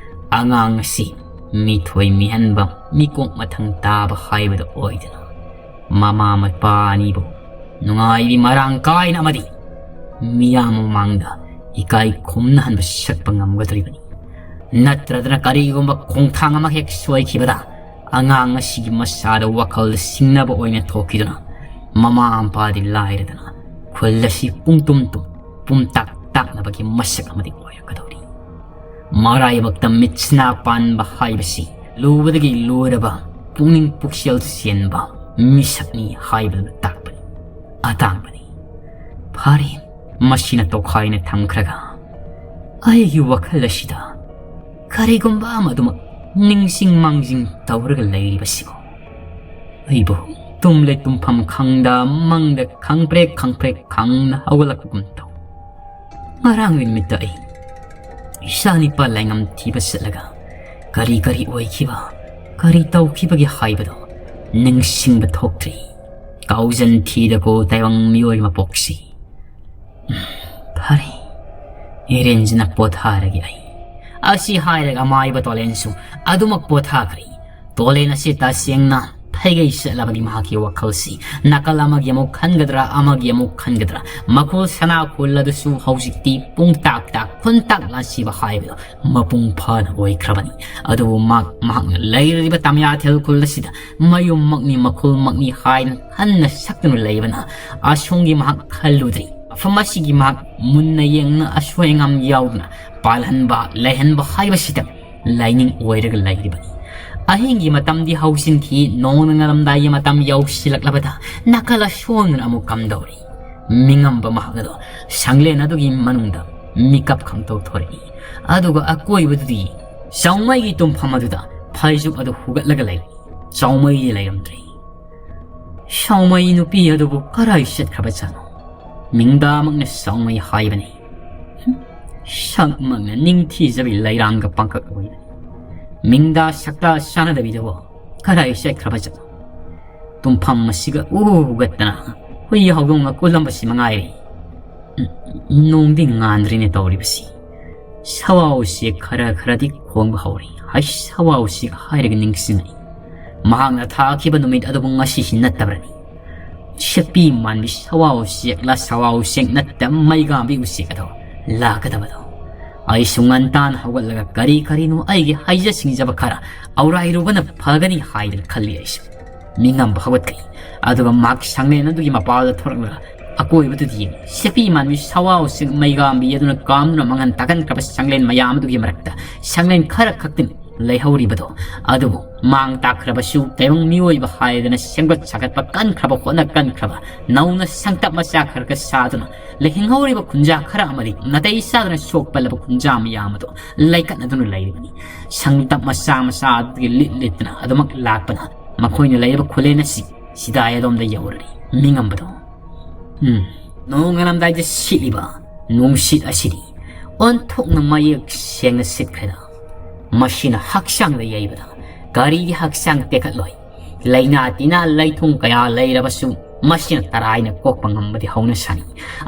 ꯑꯉꯥꯡ ꯑꯁꯤ ꯃꯤꯊꯣꯏ ꯃꯤꯍꯟꯕ, ꯃꯤꯀꯣꯛ ꯃꯊꯪ ꯇꯥꯕ ꯍꯥꯏꯕꯗꯨ ꯑꯣꯏꯗꯅ ꯃꯃꯥ ꯃꯄꯥ ꯑꯅꯤꯕꯨ ꯅꯨꯡꯉꯥꯏꯕꯤ ꯃꯔꯥꯡ ꯀꯥꯏꯅ ꯑꯃꯗꯤ ꯃꯤꯌꯥꯝ ꯃꯃꯥꯡꯗ ꯏꯀꯥꯏ ꯈꯨꯝꯅꯍꯟꯕ ꯁꯛꯄ ꯉꯝꯒꯗꯧꯔꯤꯕꯅꯤ꯫ ꯅꯠꯇ꯭ꯔꯗꯅ ꯀꯔꯤꯒꯨꯝꯕ ꯈꯣꯡꯊꯥꯡ ꯑꯃ ꯍꯦꯛ ꯁꯣꯏꯈꯤꯕꯗ ꯑꯉꯥꯡ ꯑꯁꯤꯒꯤ ꯃꯁꯥꯗ ꯋꯥꯈꯜꯗ ꯁꯤꯡꯅꯕ ꯑꯣꯏꯅ ꯊꯣꯛꯈꯤꯗꯨꯅ ꯃꯃꯥ ꯃꯄꯥꯗꯤ ꯂꯥꯏꯔꯗꯅ ꯈꯨꯜ ꯑꯁꯤ ꯄꯨꯡꯇꯨꯝ ꯇꯨꯝ ꯄꯨꯝꯇꯥꯛ ꯇꯥꯛꯅꯕꯒꯤ ꯃꯁꯛ ꯑꯃꯗꯤ ꯑꯣꯏꯔꯛꯀꯗꯧꯔꯤ꯫ ꯃꯔꯥꯏꯕꯛꯇ ꯃꯤꯠꯁꯤꯅ ꯄꯥꯟꯕ ꯍꯥꯏꯕꯁꯤ ꯂꯨꯕꯗꯒꯤ ꯂꯨꯔꯕ ꯄꯨꯛꯅꯤꯡ ꯄꯨꯛꯆꯦꯜ ꯆꯦꯟꯕ ꯃꯤꯁꯛꯅꯤ ꯍꯥꯏꯕꯗꯨ ꯇꯥꯛꯄꯅꯤ, ꯑꯇꯥꯡꯕꯅꯤ꯫ ꯐꯔꯦ, ꯃꯁꯤꯅ ꯇꯣꯈꯥꯏꯅ ꯊꯝꯈ꯭ꯔꯒ ꯑꯩꯒꯤ ꯋꯥꯈꯜ ꯑꯁꯤꯗ ꯀꯔꯤꯒꯨꯝꯕ ꯑꯃ ꯑꯗꯨꯃꯛ ꯅꯤꯡꯁꯤꯡ ꯃꯥꯡꯖꯤꯡ ꯇꯧꯔꯒ ꯂꯩꯔꯤꯕꯁꯤꯕꯨ꯫ ꯑꯩꯕꯨ ꯇꯨꯝꯂꯦ ꯇꯨꯝꯐꯝ ꯈꯪꯗ, ꯃꯪꯗ ꯈꯪꯄ꯭ꯔꯦꯛ ꯈꯪꯄ꯭ꯔꯦꯛ ꯈꯪꯅ ꯍꯧꯒꯠꯂꯛꯄꯒꯨꯝ ꯇꯧ꯫ ꯉꯔꯥꯡꯒꯤ ꯅꯨꯃꯤꯠꯇ ꯑꯩ ꯏꯆꯥ ꯅꯤꯄꯥ ꯂꯥꯏꯉꯝ ꯊꯤꯕ ꯆꯠꯂꯒ ꯀꯔꯤ ꯀꯔꯤ ꯑꯣꯏꯈꯤꯕ, ꯀꯔꯤ ꯇꯧꯈꯤꯕꯒꯦ ꯍꯥꯏꯕꯗꯨ ꯅꯤꯡꯁꯤꯡꯕ ꯊꯣꯛꯇ꯭ꯔꯤ꯫ ꯀꯥꯎꯖꯟ ꯊꯤꯗꯀꯣ ꯇꯥꯏꯕꯪ ꯃꯤꯑꯣꯏ ꯃꯄꯣꯛꯁꯤ꯫ ꯐꯔꯦ, ꯏꯔꯦꯟꯖꯅ ꯄꯣꯊꯥꯔꯒꯦ ꯑꯩ꯫ ꯑꯁꯤ ꯍꯥꯏꯔꯒ ꯃꯥꯏꯕ ꯇꯣꯂꯦꯟꯁꯨ ꯑꯗꯨꯃꯛ ꯄꯣꯊꯥꯈ꯭ꯔꯦ꯫ ꯇꯣꯂꯦꯟ ꯑꯁꯤ ꯇꯁꯦꯡꯅ ꯐꯩꯒꯩ ꯆꯠꯂꯕꯅꯤ ꯃꯍꯥꯛꯀꯤ ꯋꯥꯈꯜꯁꯤ꯫ ꯅꯥꯀꯜ ꯑꯃꯒꯤ ꯑꯃꯨꯛ ꯈꯟꯒꯗ꯭ꯔꯥ, ꯑꯃꯒꯤ ꯑꯃꯨꯛ ꯈꯟꯒꯗ꯭ꯔꯥ꯫ ꯃꯈꯨꯜ ꯁꯅꯥ ꯈꯨꯜ ꯑꯗꯨꯁꯨ ꯍꯧꯖꯤꯛꯇꯤ ꯄꯨꯡ ꯇꯥꯛ ꯇꯥꯛ, ꯈꯨꯟ ꯇꯥꯛ ꯂꯥꯟꯁꯤꯕ ꯍꯥꯏꯕꯗꯣ ꯃꯄꯨꯡ ꯐꯥꯅ ꯑꯣꯏꯈ꯭ꯔꯕꯅꯤ꯫ ꯑꯗꯨꯕꯨ ꯃꯍꯥꯛ, ꯃꯍꯥꯛꯅ ꯂꯩꯔꯤꯕ ꯇꯃꯤꯌꯥꯊꯦꯜ ꯈꯨꯜ ꯑꯁꯤꯗ ꯃꯌꯨꯝꯃꯛꯅꯤ, ꯃꯈꯨꯜꯃꯛꯅꯤ ꯍꯥꯏꯅ ꯍꯟꯅ ꯁꯛꯇꯨꯅ ꯂꯩꯕꯅ ꯑꯁꯣꯝꯒꯤ ꯃꯍꯥꯛ ꯈꯜꯂꯨꯗ꯭ꯔꯤ꯫ ꯃꯐꯝ ꯑꯁꯤꯒꯤ ꯃꯍꯥꯛ ꯃꯨꯟꯅ ꯌꯦꯡꯅ ꯑꯁꯣꯏ ꯑꯉꯥꯝ ꯌꯥꯎꯗꯅ ꯄꯥꯜꯍꯟꯕ, ꯂꯩꯍꯟꯕ ꯍꯥꯏꯕꯁꯤꯗ ꯂꯥꯏꯅꯤꯡ ꯑꯣꯏꯔꯒ ꯂꯩꯔꯤꯕꯅꯤ꯫ ꯑꯍꯤꯡꯒꯤ ꯃꯇꯝꯗꯤ ꯍꯧꯖꯤꯟꯈꯤ, ꯅꯣꯡꯅ ꯉꯔꯝꯗꯥꯏꯒꯤ ꯃꯇꯝ ꯌꯧꯁꯤꯜꯂꯛꯂꯕꯗ ꯅꯥꯀꯜ ꯑꯁꯣꯝꯗꯅ ꯑꯃꯨꯛ ꯀꯝꯗꯧꯔꯤ? ꯃꯤꯉꯝꯕ ꯃꯍꯥꯛ ꯑꯗꯣ ꯁꯪꯂꯦꯟ ꯑꯗꯨꯒꯤ ꯃꯅꯨꯡꯗ ꯃꯤꯀꯞ ꯈꯪꯇꯧ ꯊꯣꯔꯛꯏ꯫ ꯑꯗꯨꯒ ꯑꯀꯣꯏꯕꯗꯨꯗꯤ ꯆꯥꯎꯃꯩꯒꯤ ꯇꯨꯝꯐꯝ ꯑꯗꯨꯗ ꯐꯩꯖꯨꯞ ꯑꯗꯨ ꯍꯨꯒꯠꯂꯒ ꯂꯩꯔꯤ꯫ ꯆꯥꯎꯃꯩꯗꯤ ꯂꯩꯔꯝꯗ꯭ꯔꯦ꯫ ꯁꯥꯎꯃꯩ ꯅꯨꯄꯤ ꯑꯗꯨꯕꯨ ꯀꯔꯥꯏ ꯆꯠꯈ꯭ꯔꯕꯖꯥꯠꯅꯣ? ꯃꯤꯡꯗꯥꯃꯛꯅ ꯁꯥꯎꯃꯩ ꯍꯥꯏꯕꯅꯤ꯫ ꯁꯛꯃꯛꯅ ꯅꯤꯡꯊꯤꯖꯕꯤ ꯂꯩꯔꯥꯡꯒ ꯄꯥꯡꯀꯛ ꯑꯣꯏꯕꯅꯤ꯫ ꯃꯤꯡꯗꯥ ꯁꯛꯇꯥ ꯆꯥꯅꯗꯕꯤꯗꯕꯨ ꯀꯔꯥꯏ ꯆꯠꯈ꯭ꯔꯕꯖꯥꯠꯅꯣ? ꯇꯨꯝꯐꯝ ꯑꯁꯤꯒ ꯎ ꯍꯨꯒꯠꯇꯅ ꯍꯨꯏ ꯍꯧꯗꯣꯡꯅ ꯀꯨꯜꯂꯝꯕꯁꯤ ꯃꯉꯥꯏꯔꯦ꯫ ꯅꯣꯡꯗꯤ ꯉꯥꯟꯗ꯭ꯔꯤꯅꯦ ꯇꯧꯔꯤꯕꯁꯤ꯫ ꯁꯋꯥ ꯎꯆꯦꯛ ꯈꯔ ꯈꯔꯗꯤ ꯈꯣꯡꯕ ꯍꯧꯔꯦ꯫ ꯍꯩ, ꯁꯋꯥ ꯎꯆꯦꯛ ꯍꯥꯏꯔꯒ ꯅꯤꯡꯁꯤꯡꯂꯛꯏ꯫ ꯃꯍꯥꯛꯅ ꯊꯥꯈꯤꯕ ꯅꯨꯃꯤꯠ ꯑꯗꯨꯕꯨ ꯉꯁꯤꯁꯤ ꯅꯠꯇꯕ꯭ꯔꯅꯤ? ꯁꯦꯛꯄꯤ ꯃꯥꯟꯕꯤ ꯁꯋꯥ ꯎꯆꯦꯛꯂ ꯁꯋꯥ ꯎꯆꯦꯛ ꯅꯠꯇ ꯃꯩꯒꯥꯝꯕꯤ ꯎꯆꯦꯛ ꯑꯗꯣ ꯂꯥꯛꯀꯗꯕꯗꯣ꯫ ꯑꯩꯁꯨ ꯉꯟꯇꯥꯅ ꯍꯧꯒꯠꯂꯒ ꯀꯔꯤ ꯀꯔꯤꯅꯣ ꯑꯩꯒꯤ ꯍꯩꯖ ꯁꯤꯡꯖꯕ ꯈꯔ ꯑꯧꯔꯥꯏꯔꯨꯕꯅ ꯐꯒꯅꯤ ꯍꯥꯏꯗꯅ ꯈꯜꯂꯤ ꯑꯩꯁꯨ꯫ ꯃꯤꯉꯝꯕ ꯍꯧꯒꯠꯈ꯭ꯔꯦ꯫ ꯑꯗꯨꯒ ꯃꯍꯥꯛ ꯁꯪꯂꯦꯟ ꯑꯗꯨꯒꯤ ꯃꯄꯥꯗ ꯊꯣꯔꯛꯂꯒ ꯑꯀꯣꯏꯕꯗꯨꯗ ꯌꯦꯡꯉꯤ꯫ ꯁꯦꯛꯄꯤ ꯃꯥꯟꯕꯤ ꯁꯋꯥ ꯎꯆꯦꯛ ꯃꯩꯒꯥꯝꯕꯤ ꯑꯗꯨꯅ ꯀꯥꯝꯗꯨꯅ ꯃꯉꯟ ꯇꯥꯀꯟꯈ꯭ꯔꯕ ꯁꯪꯂꯦꯟ ꯃꯌꯥꯝ ꯑꯗꯨꯒꯤ ꯃꯔꯛꯇ ꯁꯪꯂꯦꯟ ꯈꯔ ꯈꯛꯇꯅꯤ ꯂꯩꯍꯧꯔꯤꯕꯗꯣ꯫ ꯑꯗꯨꯕꯨ ꯃꯥꯡ ꯇꯥꯛꯈ꯭ꯔꯕꯁꯨ ꯇꯥꯏꯕꯪ ꯃꯤꯑꯣꯏꯕ ꯍꯥꯏꯗꯅ ꯁꯦꯝꯒꯠ ꯁꯥꯒꯠꯄ ꯀꯟꯈ꯭ꯔꯕ, ꯍꯣꯠꯅ ꯀꯟꯈ꯭ꯔꯕ, ꯅꯧꯅ ꯁꯪꯇꯞ ꯃꯆꯥ ꯈꯔ ꯈꯔ ꯁꯥꯗꯨꯅ ꯂꯩꯍꯤꯡꯍꯧꯔꯤꯕ ꯈꯨꯟꯖꯥ ꯈꯔ ꯑꯃꯗꯤ ꯅꯥꯇꯩ ꯆꯥꯗꯅ ꯁꯣꯛ ꯄꯜꯂꯕ ꯈꯨꯟꯖꯥ ꯃꯌꯥꯝ ꯑꯗꯨ ꯂꯩꯀꯠꯅꯗꯨꯅ ꯂꯩꯔꯤꯕꯅꯤ꯫ ꯁꯪꯇꯞ ꯃꯆꯥ ꯃꯆꯥ ꯑꯗꯨꯗꯒꯤ ꯂꯤꯠ ꯂꯤꯠꯇꯅ ꯑꯗꯨꯃꯛ ꯂꯥꯛꯄꯅ ꯃꯈꯣꯏꯅ ꯂꯩꯔꯤꯕ ꯈꯨꯂꯦꯟ ꯑꯁꯤ ꯁꯤꯗꯥꯏ ꯑꯗꯣꯝꯗ ꯌꯧꯔꯔꯤ꯫ ꯃꯤꯉꯝꯕꯗꯣ꯫ ꯎꯝ, ꯅꯣꯡꯉꯥꯜꯂꯝꯗꯥꯏꯗ ꯁꯤꯠꯂꯤꯕ ꯅꯨꯡꯁꯤꯠ ꯑꯁꯤꯗꯤ ꯑꯣꯟꯊꯣꯛꯅ ꯃꯌꯦꯛ ꯁꯦꯡꯅ ꯁꯤꯠꯈ꯭ꯔꯦꯗ꯫ ꯃꯁꯤꯅ ꯍꯛꯆꯥꯡꯗ ꯌꯩꯕꯗ ꯀꯔꯤꯒꯤ ꯍꯛꯆꯥꯡ ꯇꯦꯛꯈꯠꯂꯣꯏ? ꯂꯥꯏꯅꯥ ꯇꯤꯟꯅꯥ ꯂꯩꯊꯨꯡ ꯀꯌꯥ ꯂꯩꯔꯕꯁꯨ ꯃꯁꯤꯅ ꯇꯔꯥꯏꯅ ꯀꯣꯛꯄ ꯉꯝꯕꯗꯤ ꯍꯧꯅꯁꯥꯅꯤ꯫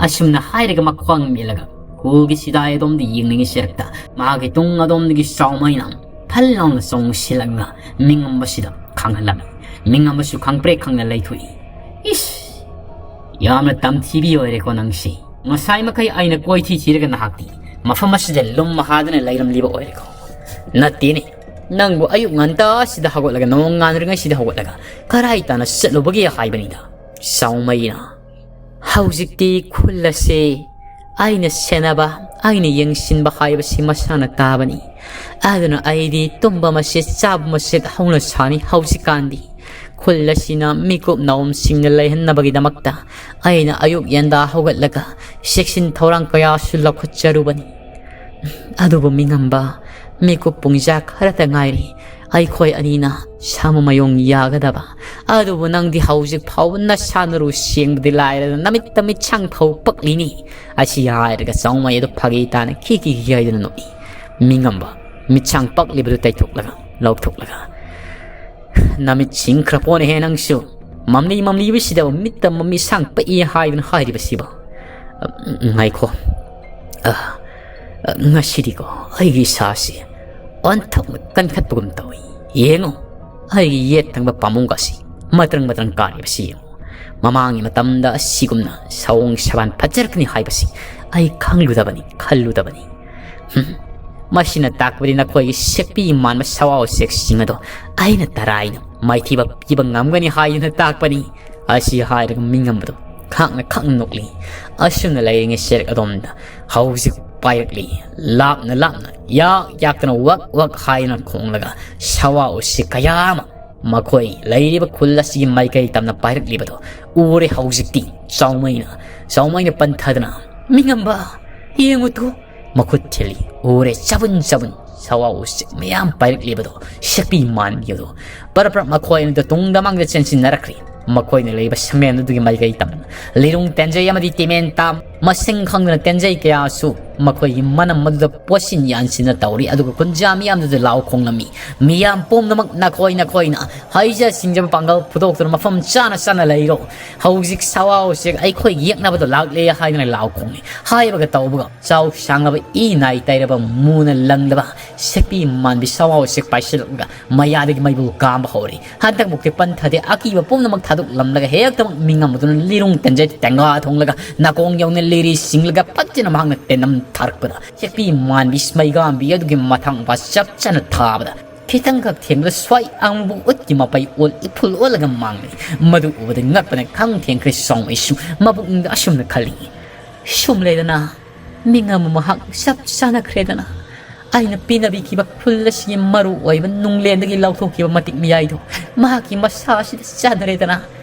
ꯑꯁꯨꯝꯅ ꯍꯥꯏꯔꯒ ꯃꯈ꯭ꯋꯥꯡ ꯃꯦꯠꯂꯒ ꯈꯨꯜꯒꯤ ꯁꯤꯗꯥꯏ ꯑꯗꯣꯝꯗ ꯌꯦꯡꯅꯤꯡꯉꯤ ꯁꯦꯔꯛꯇ ꯃꯥꯒꯤ ꯇꯨꯡ ꯑꯗꯣꯝꯗꯒꯤ ꯆꯥꯎꯃꯩꯅ ꯐꯜ ꯂꯥꯎꯅ ꯆꯣꯡꯁꯤꯜꯂꯛꯂꯒ ꯃꯤꯉꯝꯕꯁꯤꯗ ꯈꯪꯍꯜꯂꯝꯃꯤ꯫ ꯃꯤꯉꯝꯕꯁꯨ ꯈꯪꯄ꯭ꯔꯦꯛ ꯈꯪꯅ ꯂꯩꯊꯣꯛꯏ꯫ ꯏꯁ! ꯌꯥꯝꯅ ꯇꯝꯊꯤꯕꯤ ꯑꯣꯏꯔꯦꯀꯣ ꯅꯪꯁꯤ꯫ ꯉꯁꯥꯏ ꯃꯈꯩ ꯑꯩꯅ ꯀꯣꯏꯊꯤ ꯊꯤꯔꯒ ꯅꯍꯥꯛꯇꯤ ꯃꯐꯝ ꯑꯁꯤꯗ ꯂꯨꯝ ꯃꯍꯥꯗꯨꯅ ꯂꯩꯔꯝꯂꯤꯕ ꯑꯣꯏꯔꯦꯀꯣ? ꯅꯠꯇꯦꯅꯦ꯫ ꯅꯪꯕꯨ ꯑꯌꯨꯛ ꯉꯟꯇꯥꯁꯤꯗ ꯍꯧꯒꯠꯂꯒ, ꯅꯣꯡ ꯉꯥꯟꯗ꯭ꯔꯤꯉꯩꯁꯤꯗ ꯍꯧꯒꯠꯂꯒ ꯀꯔꯥꯏ ꯇꯥꯅ ꯆꯠꯂꯨꯕꯒꯦ ꯍꯥꯏꯕꯅꯤꯗ, ꯆꯥꯎꯃꯩꯅ꯫ ꯍꯧꯖꯤꯛꯇꯤ ꯈꯨꯜ ꯑꯁꯦ ꯑꯩꯅ ꯁꯦꯟꯅꯕ, ꯑꯩꯅ ꯌꯦꯡꯁꯤꯟꯕ ꯍꯥꯏꯕꯁꯤ ꯃꯁꯥꯅ ꯇꯥꯕꯅꯤ꯫ ꯑꯗꯨꯅ ꯑꯩꯗꯤ ꯇꯨꯝꯕ ꯃꯁꯦ, ꯆꯥꯕ ꯃꯁꯦ ꯍꯧꯅ ꯁꯥꯅꯤ ꯍꯧꯖꯤꯛꯀꯥꯟꯗꯤ꯫ ꯈꯨꯜ ꯑꯁꯤꯅ ꯃꯤꯀꯨꯞ ꯅꯥꯎꯝꯁꯤꯡꯅ ꯂꯩꯍꯟꯅꯕꯒꯤꯗꯃꯛꯇ ꯑꯩꯅ ꯑꯌꯨꯛ ꯌꯦꯟꯗꯥ ꯍꯧꯒꯠꯂꯒ ꯆꯦꯛꯁꯤꯟ ꯊꯧꯔꯥꯡ ꯀꯌꯥꯁꯨ ꯂꯧꯈꯠꯆꯔꯨꯕꯅꯤ꯫ ꯑꯗꯨꯕꯨ ꯃꯤꯉꯝꯕ, ꯃꯤꯀꯨꯞ ꯄꯨꯡꯖꯥ ꯈꯔꯇ ꯉꯥꯏꯔꯤ꯫ ꯑꯩꯈꯣꯏ ꯑꯅꯤꯅ ꯁꯥꯃꯨ ꯃꯌꯣꯡ ꯌꯥꯒꯗꯕ꯫ ꯑꯗꯨꯕꯨ ꯅꯪꯗꯤ ꯍꯧꯖꯤꯛ ꯐꯥꯎꯕ ꯅꯁꯥ ꯅꯔꯨ ꯁꯦꯡꯕꯗꯤ ꯂꯥꯏꯔꯗꯅ ꯅꯃꯤꯠꯇ ꯃꯤꯠꯁꯥꯡ ꯐꯥꯎ ꯄꯛꯂꯤꯅꯤ꯫ ꯑꯁꯤ ꯍꯥꯏꯔꯒ ꯆꯥꯎꯃꯩ ꯑꯗꯨ ꯐꯥꯒꯤ ꯇꯥꯅ ꯈꯤ ꯈꯤ ꯈꯤ ꯍꯥꯏꯗꯨꯅ ꯅꯣꯛꯏ꯫ ꯃꯤꯉꯝꯕ, ꯃꯤꯠꯁꯥꯡ ꯄꯛꯂꯤꯕꯗꯨ ꯇꯩꯊꯣꯛꯂꯒ, ꯂꯧꯊꯣꯛꯂꯒ, "ꯅꯃꯤꯠ ꯁꯤꯡꯈ꯭ꯔ ꯄꯣꯠꯅꯤꯍꯦ ꯅꯪꯁꯨ꯫ ꯃꯝꯂꯤ ꯃꯝꯂꯤꯕꯁꯤꯗ ꯃꯤꯠꯇ ꯃꯃꯤꯠꯁꯥꯡ ꯄꯛꯏ ꯍꯥꯏꯗꯨꯅ ꯍꯥꯏꯔꯤꯕꯁꯤꯕꯣ?" "ꯉꯥꯏꯈꯣ꯫ ꯑ, ꯑ, ꯉꯁꯤꯗꯤꯀꯣ ꯑꯩꯒꯤ ꯏꯁꯥꯁꯤ ꯑꯣꯟꯊꯣꯛꯅ ꯀꯟꯈꯠꯄꯒꯨꯝ ꯇꯧꯏ꯫ ꯌꯦꯡꯉꯨ, ꯑꯩꯒꯤ ꯌꯦꯠ ꯊꯪꯕ ꯄꯥꯝꯕꯣꯝꯒꯁꯤ ꯃꯇ꯭ꯔꯪ ꯃꯇ꯭ꯔꯪ ꯀꯥꯔꯤꯕꯁꯤ ꯌꯦꯡꯉꯨ꯫ ꯃꯃꯥꯡꯒꯤ ꯃꯇꯝꯗ ꯑꯁꯤꯒꯨꯝꯅ ꯁꯑꯣꯡ ꯁꯕꯥꯟ ꯐꯖꯔꯛꯀꯅꯤ ꯍꯥꯏꯕꯁꯤ ꯑꯩ ꯈꯪꯂꯨꯗꯕꯅꯤ, ꯈꯜꯂꯨꯗꯕꯅꯤ꯫ ꯍꯨꯝ, ꯃꯁꯤꯅ ꯇꯥꯛꯄꯗꯤ ꯅꯈꯣꯏꯒꯤ ꯁꯦꯛꯄꯤ ꯃꯥꯟꯕ ꯁꯋꯥ ꯎꯆꯦꯛꯁꯤꯡ ꯑꯗꯣ ꯑꯩꯅ ꯇꯔꯥꯏꯅ ꯃꯥꯏꯊꯤꯕ ꯄꯤꯕ ꯉꯝꯒꯅꯤ ꯍꯥꯏꯗꯨꯅ ꯇꯥꯛꯄꯅꯤ," ꯑꯁꯤ ꯍꯥꯏꯔꯒ ꯃꯤꯉꯝꯕꯗꯣ ꯈꯥꯡꯅ ꯈꯥꯡꯅ ꯅꯣꯛꯂꯤ꯫ ꯑꯁꯨꯝꯅ ꯂꯩꯔꯤꯉꯩ ꯁꯦꯔꯛ ꯑꯗꯣꯝꯗ ꯍꯧꯖꯤꯛ ꯄꯥꯏꯔꯛꯂꯤ꯫ ꯂꯥꯞꯅ ꯂꯥꯞꯅ ꯌꯥꯛ ꯌꯥꯛꯇꯅ ꯋꯛ ꯋꯛ ꯍꯥꯏꯅ ꯈꯣꯡꯂꯒ ꯁꯋꯥ ꯎꯆꯦꯛ ꯀꯌꯥ ꯑꯃ ꯃꯈꯣꯏ ꯂꯩꯔꯤꯕ ꯈꯨꯜ ꯑꯁꯤꯒꯤ ꯃꯥꯏꯀꯩ ꯇꯝꯅ ꯄꯥꯏꯔꯛꯂꯤꯕꯗꯣ ꯎꯔꯦ꯫ ꯍꯧꯖꯤꯛꯇꯤ ꯆꯥꯎꯃꯩꯅ, ꯆꯥꯎꯃꯩꯅ ꯄꯟꯊꯗꯅ, "ꯃꯤꯉꯝꯕ, ꯌꯦꯡꯉꯨ ꯇꯨ!" ꯃꯈꯨꯠ ꯊꯤꯜꯂꯤ꯫ ꯎꯔꯦ, ꯆꯕꯨꯟ ꯆꯕꯨꯟ ꯁꯋꯥ ꯎꯆꯦꯛ ꯃꯌꯥꯝ ꯄꯥꯏꯔꯛꯂꯤꯕꯗꯣ ꯁꯦꯛꯄꯤ ꯃꯥꯟꯕꯤꯗꯣ꯫ ꯄꯔꯞ ꯄꯔꯞ ꯃꯈꯣꯏ ꯑꯅꯤꯗꯣ ꯇꯨꯡꯗ ꯃꯥꯡꯗ ꯆꯦꯟꯁꯤꯟꯅꯔꯛꯈ꯭ꯔꯦ꯫ ꯃꯈꯣꯏꯅ ꯂꯩꯕ ꯁꯪꯂꯦꯟ ꯑꯗꯨꯒꯤ ꯃꯥꯏꯀꯩ ꯇꯝꯅ ꯂꯤꯔꯨꯡ ꯇꯦꯟꯖꯩ ꯑꯃꯗꯤ ꯇꯤꯃꯦꯟ ꯇꯥꯝ ꯃꯁꯤꯡ ꯈꯪꯗꯅ ꯇꯦꯟꯖꯩ ꯀꯌꯥꯁꯨ ꯃꯈꯣꯏꯒꯤ ꯃꯅꯝ ꯑꯗꯨꯗ ꯄꯣꯠꯁꯤꯟ ꯌꯥꯟꯁꯤꯟꯅ ꯇꯧꯔꯤ꯫ ꯑꯗꯨꯒ ꯈꯨꯟꯖꯥ ꯃꯤꯌꯥꯝꯗꯨꯗ ꯂꯥꯎ ꯈꯣꯡꯂꯝꯃꯤ, "ꯃꯤꯌꯥꯝ ꯄꯨꯝꯅꯃꯛ ꯅꯈꯣꯏ ꯅꯈꯣꯏꯅ ꯍꯩꯖ ꯁꯤꯡꯖꯕ ꯄꯥꯡꯒꯜ ꯐꯨꯗꯣꯛꯇꯨꯅ ꯃꯐꯝ ꯆꯥꯅ ꯆꯥꯅ ꯂꯩꯔꯣ꯫ ꯍꯧꯖꯤꯛ ꯁꯋꯥ ꯎꯆꯦꯛ ꯑꯩꯈꯣꯏ ꯌꯦꯛꯅꯕꯗ ꯂꯥꯛꯂꯦ" ꯍꯥꯏꯗꯅ ꯂꯥꯎ ꯈꯣꯡꯂꯤ꯫ ꯍꯥꯏꯕꯒ ꯇꯧꯕꯒ ꯆꯥꯎ ꯁꯥꯡꯂꯕ ꯏ ꯅꯥꯏ ꯇꯩꯔꯕ ꯃꯨꯅ ꯂꯪꯂꯕ ꯁꯦꯛꯄꯤ ꯃꯥꯟꯕꯤ ꯁꯋꯥ ꯎꯆꯦꯛ ꯄꯥꯏꯁꯤꯜꯂꯛꯂꯒ ꯃꯌꯥꯗꯒꯤ ꯃꯩꯕꯨꯜ ꯀꯥꯝꯕ ꯍꯧꯔꯤ꯫ ꯍꯟꯗꯛꯃꯨꯛꯇꯤ ꯄꯟꯊꯗꯦ꯫ ꯑꯀꯤꯕ ꯄꯨꯝꯅꯃꯛ ꯊꯥꯗꯣꯛꯂꯝꯂꯒ ꯍꯦꯛꯇꯃꯛ ꯃꯤꯉꯝ ꯑꯗꯨꯅ ꯂꯤꯔꯨꯡ ꯇꯦꯟꯖꯩ ꯇꯦꯡꯒꯥ ꯊꯣꯡꯂꯒ ꯅꯥꯀꯣꯡ ꯌꯧꯅ ꯂꯤꯔꯤ ꯁꯤꯡꯂꯒ ꯐꯠꯖꯅ ꯃꯍꯥꯛꯅ ꯇꯦꯟꯅꯝ ꯊꯥꯔꯛꯄꯗ ꯁꯦꯛꯄꯤ ꯃꯥꯟꯕꯤ ꯃꯩꯒꯥꯝꯕꯤ ꯑꯗꯨꯒꯤ ꯃꯊꯪ ꯃꯄꯥ ꯆꯞ ꯆꯥꯅ ꯊꯥꯕꯗ ꯈꯤꯇꯪꯈꯛ ꯊꯦꯡꯕꯗ ꯁ꯭ꯋꯥꯏ ꯑꯃꯨꯕ ꯎꯠꯀꯤ ꯃꯄꯩ ꯑꯣꯜ ꯏꯐꯨꯜ ꯑꯣꯜꯂꯒ ꯃꯥꯡꯂꯤ꯫ ꯃꯗꯨ ꯎꯕꯗ ꯉꯛꯄꯅ ꯈꯪ ꯊꯦꯡꯈ꯭ꯔꯦ꯫ ꯁꯥꯎꯃꯩꯁꯨ ꯃꯕꯨꯛꯅꯤꯡꯗ ꯑꯁꯨꯝꯅ ꯈꯜꯂꯤ, "ꯁꯨꯝ ꯂꯩꯗꯅ ꯃꯤꯉꯝ ꯃꯍꯥꯛ ꯆꯞ ꯆꯥꯅꯈ꯭ꯔꯦꯗꯅ꯫ ꯑꯩꯅ ꯄꯤꯅꯕꯤꯈꯤꯕ ꯈꯨꯜ ꯑꯁꯤꯒꯤ ꯃꯔꯨ ꯑꯣꯏꯕ ꯅꯨꯡꯂꯦꯟꯗꯒꯤ ꯂꯧꯊꯣꯛꯈꯤꯕ ꯃꯇꯤꯛ ꯃꯌꯥꯏꯗꯣ ꯃꯍꯥꯛꯀꯤ ꯃꯁꯥ ꯑꯁꯤꯗ ꯆꯥꯟꯅꯔꯦꯗꯅ"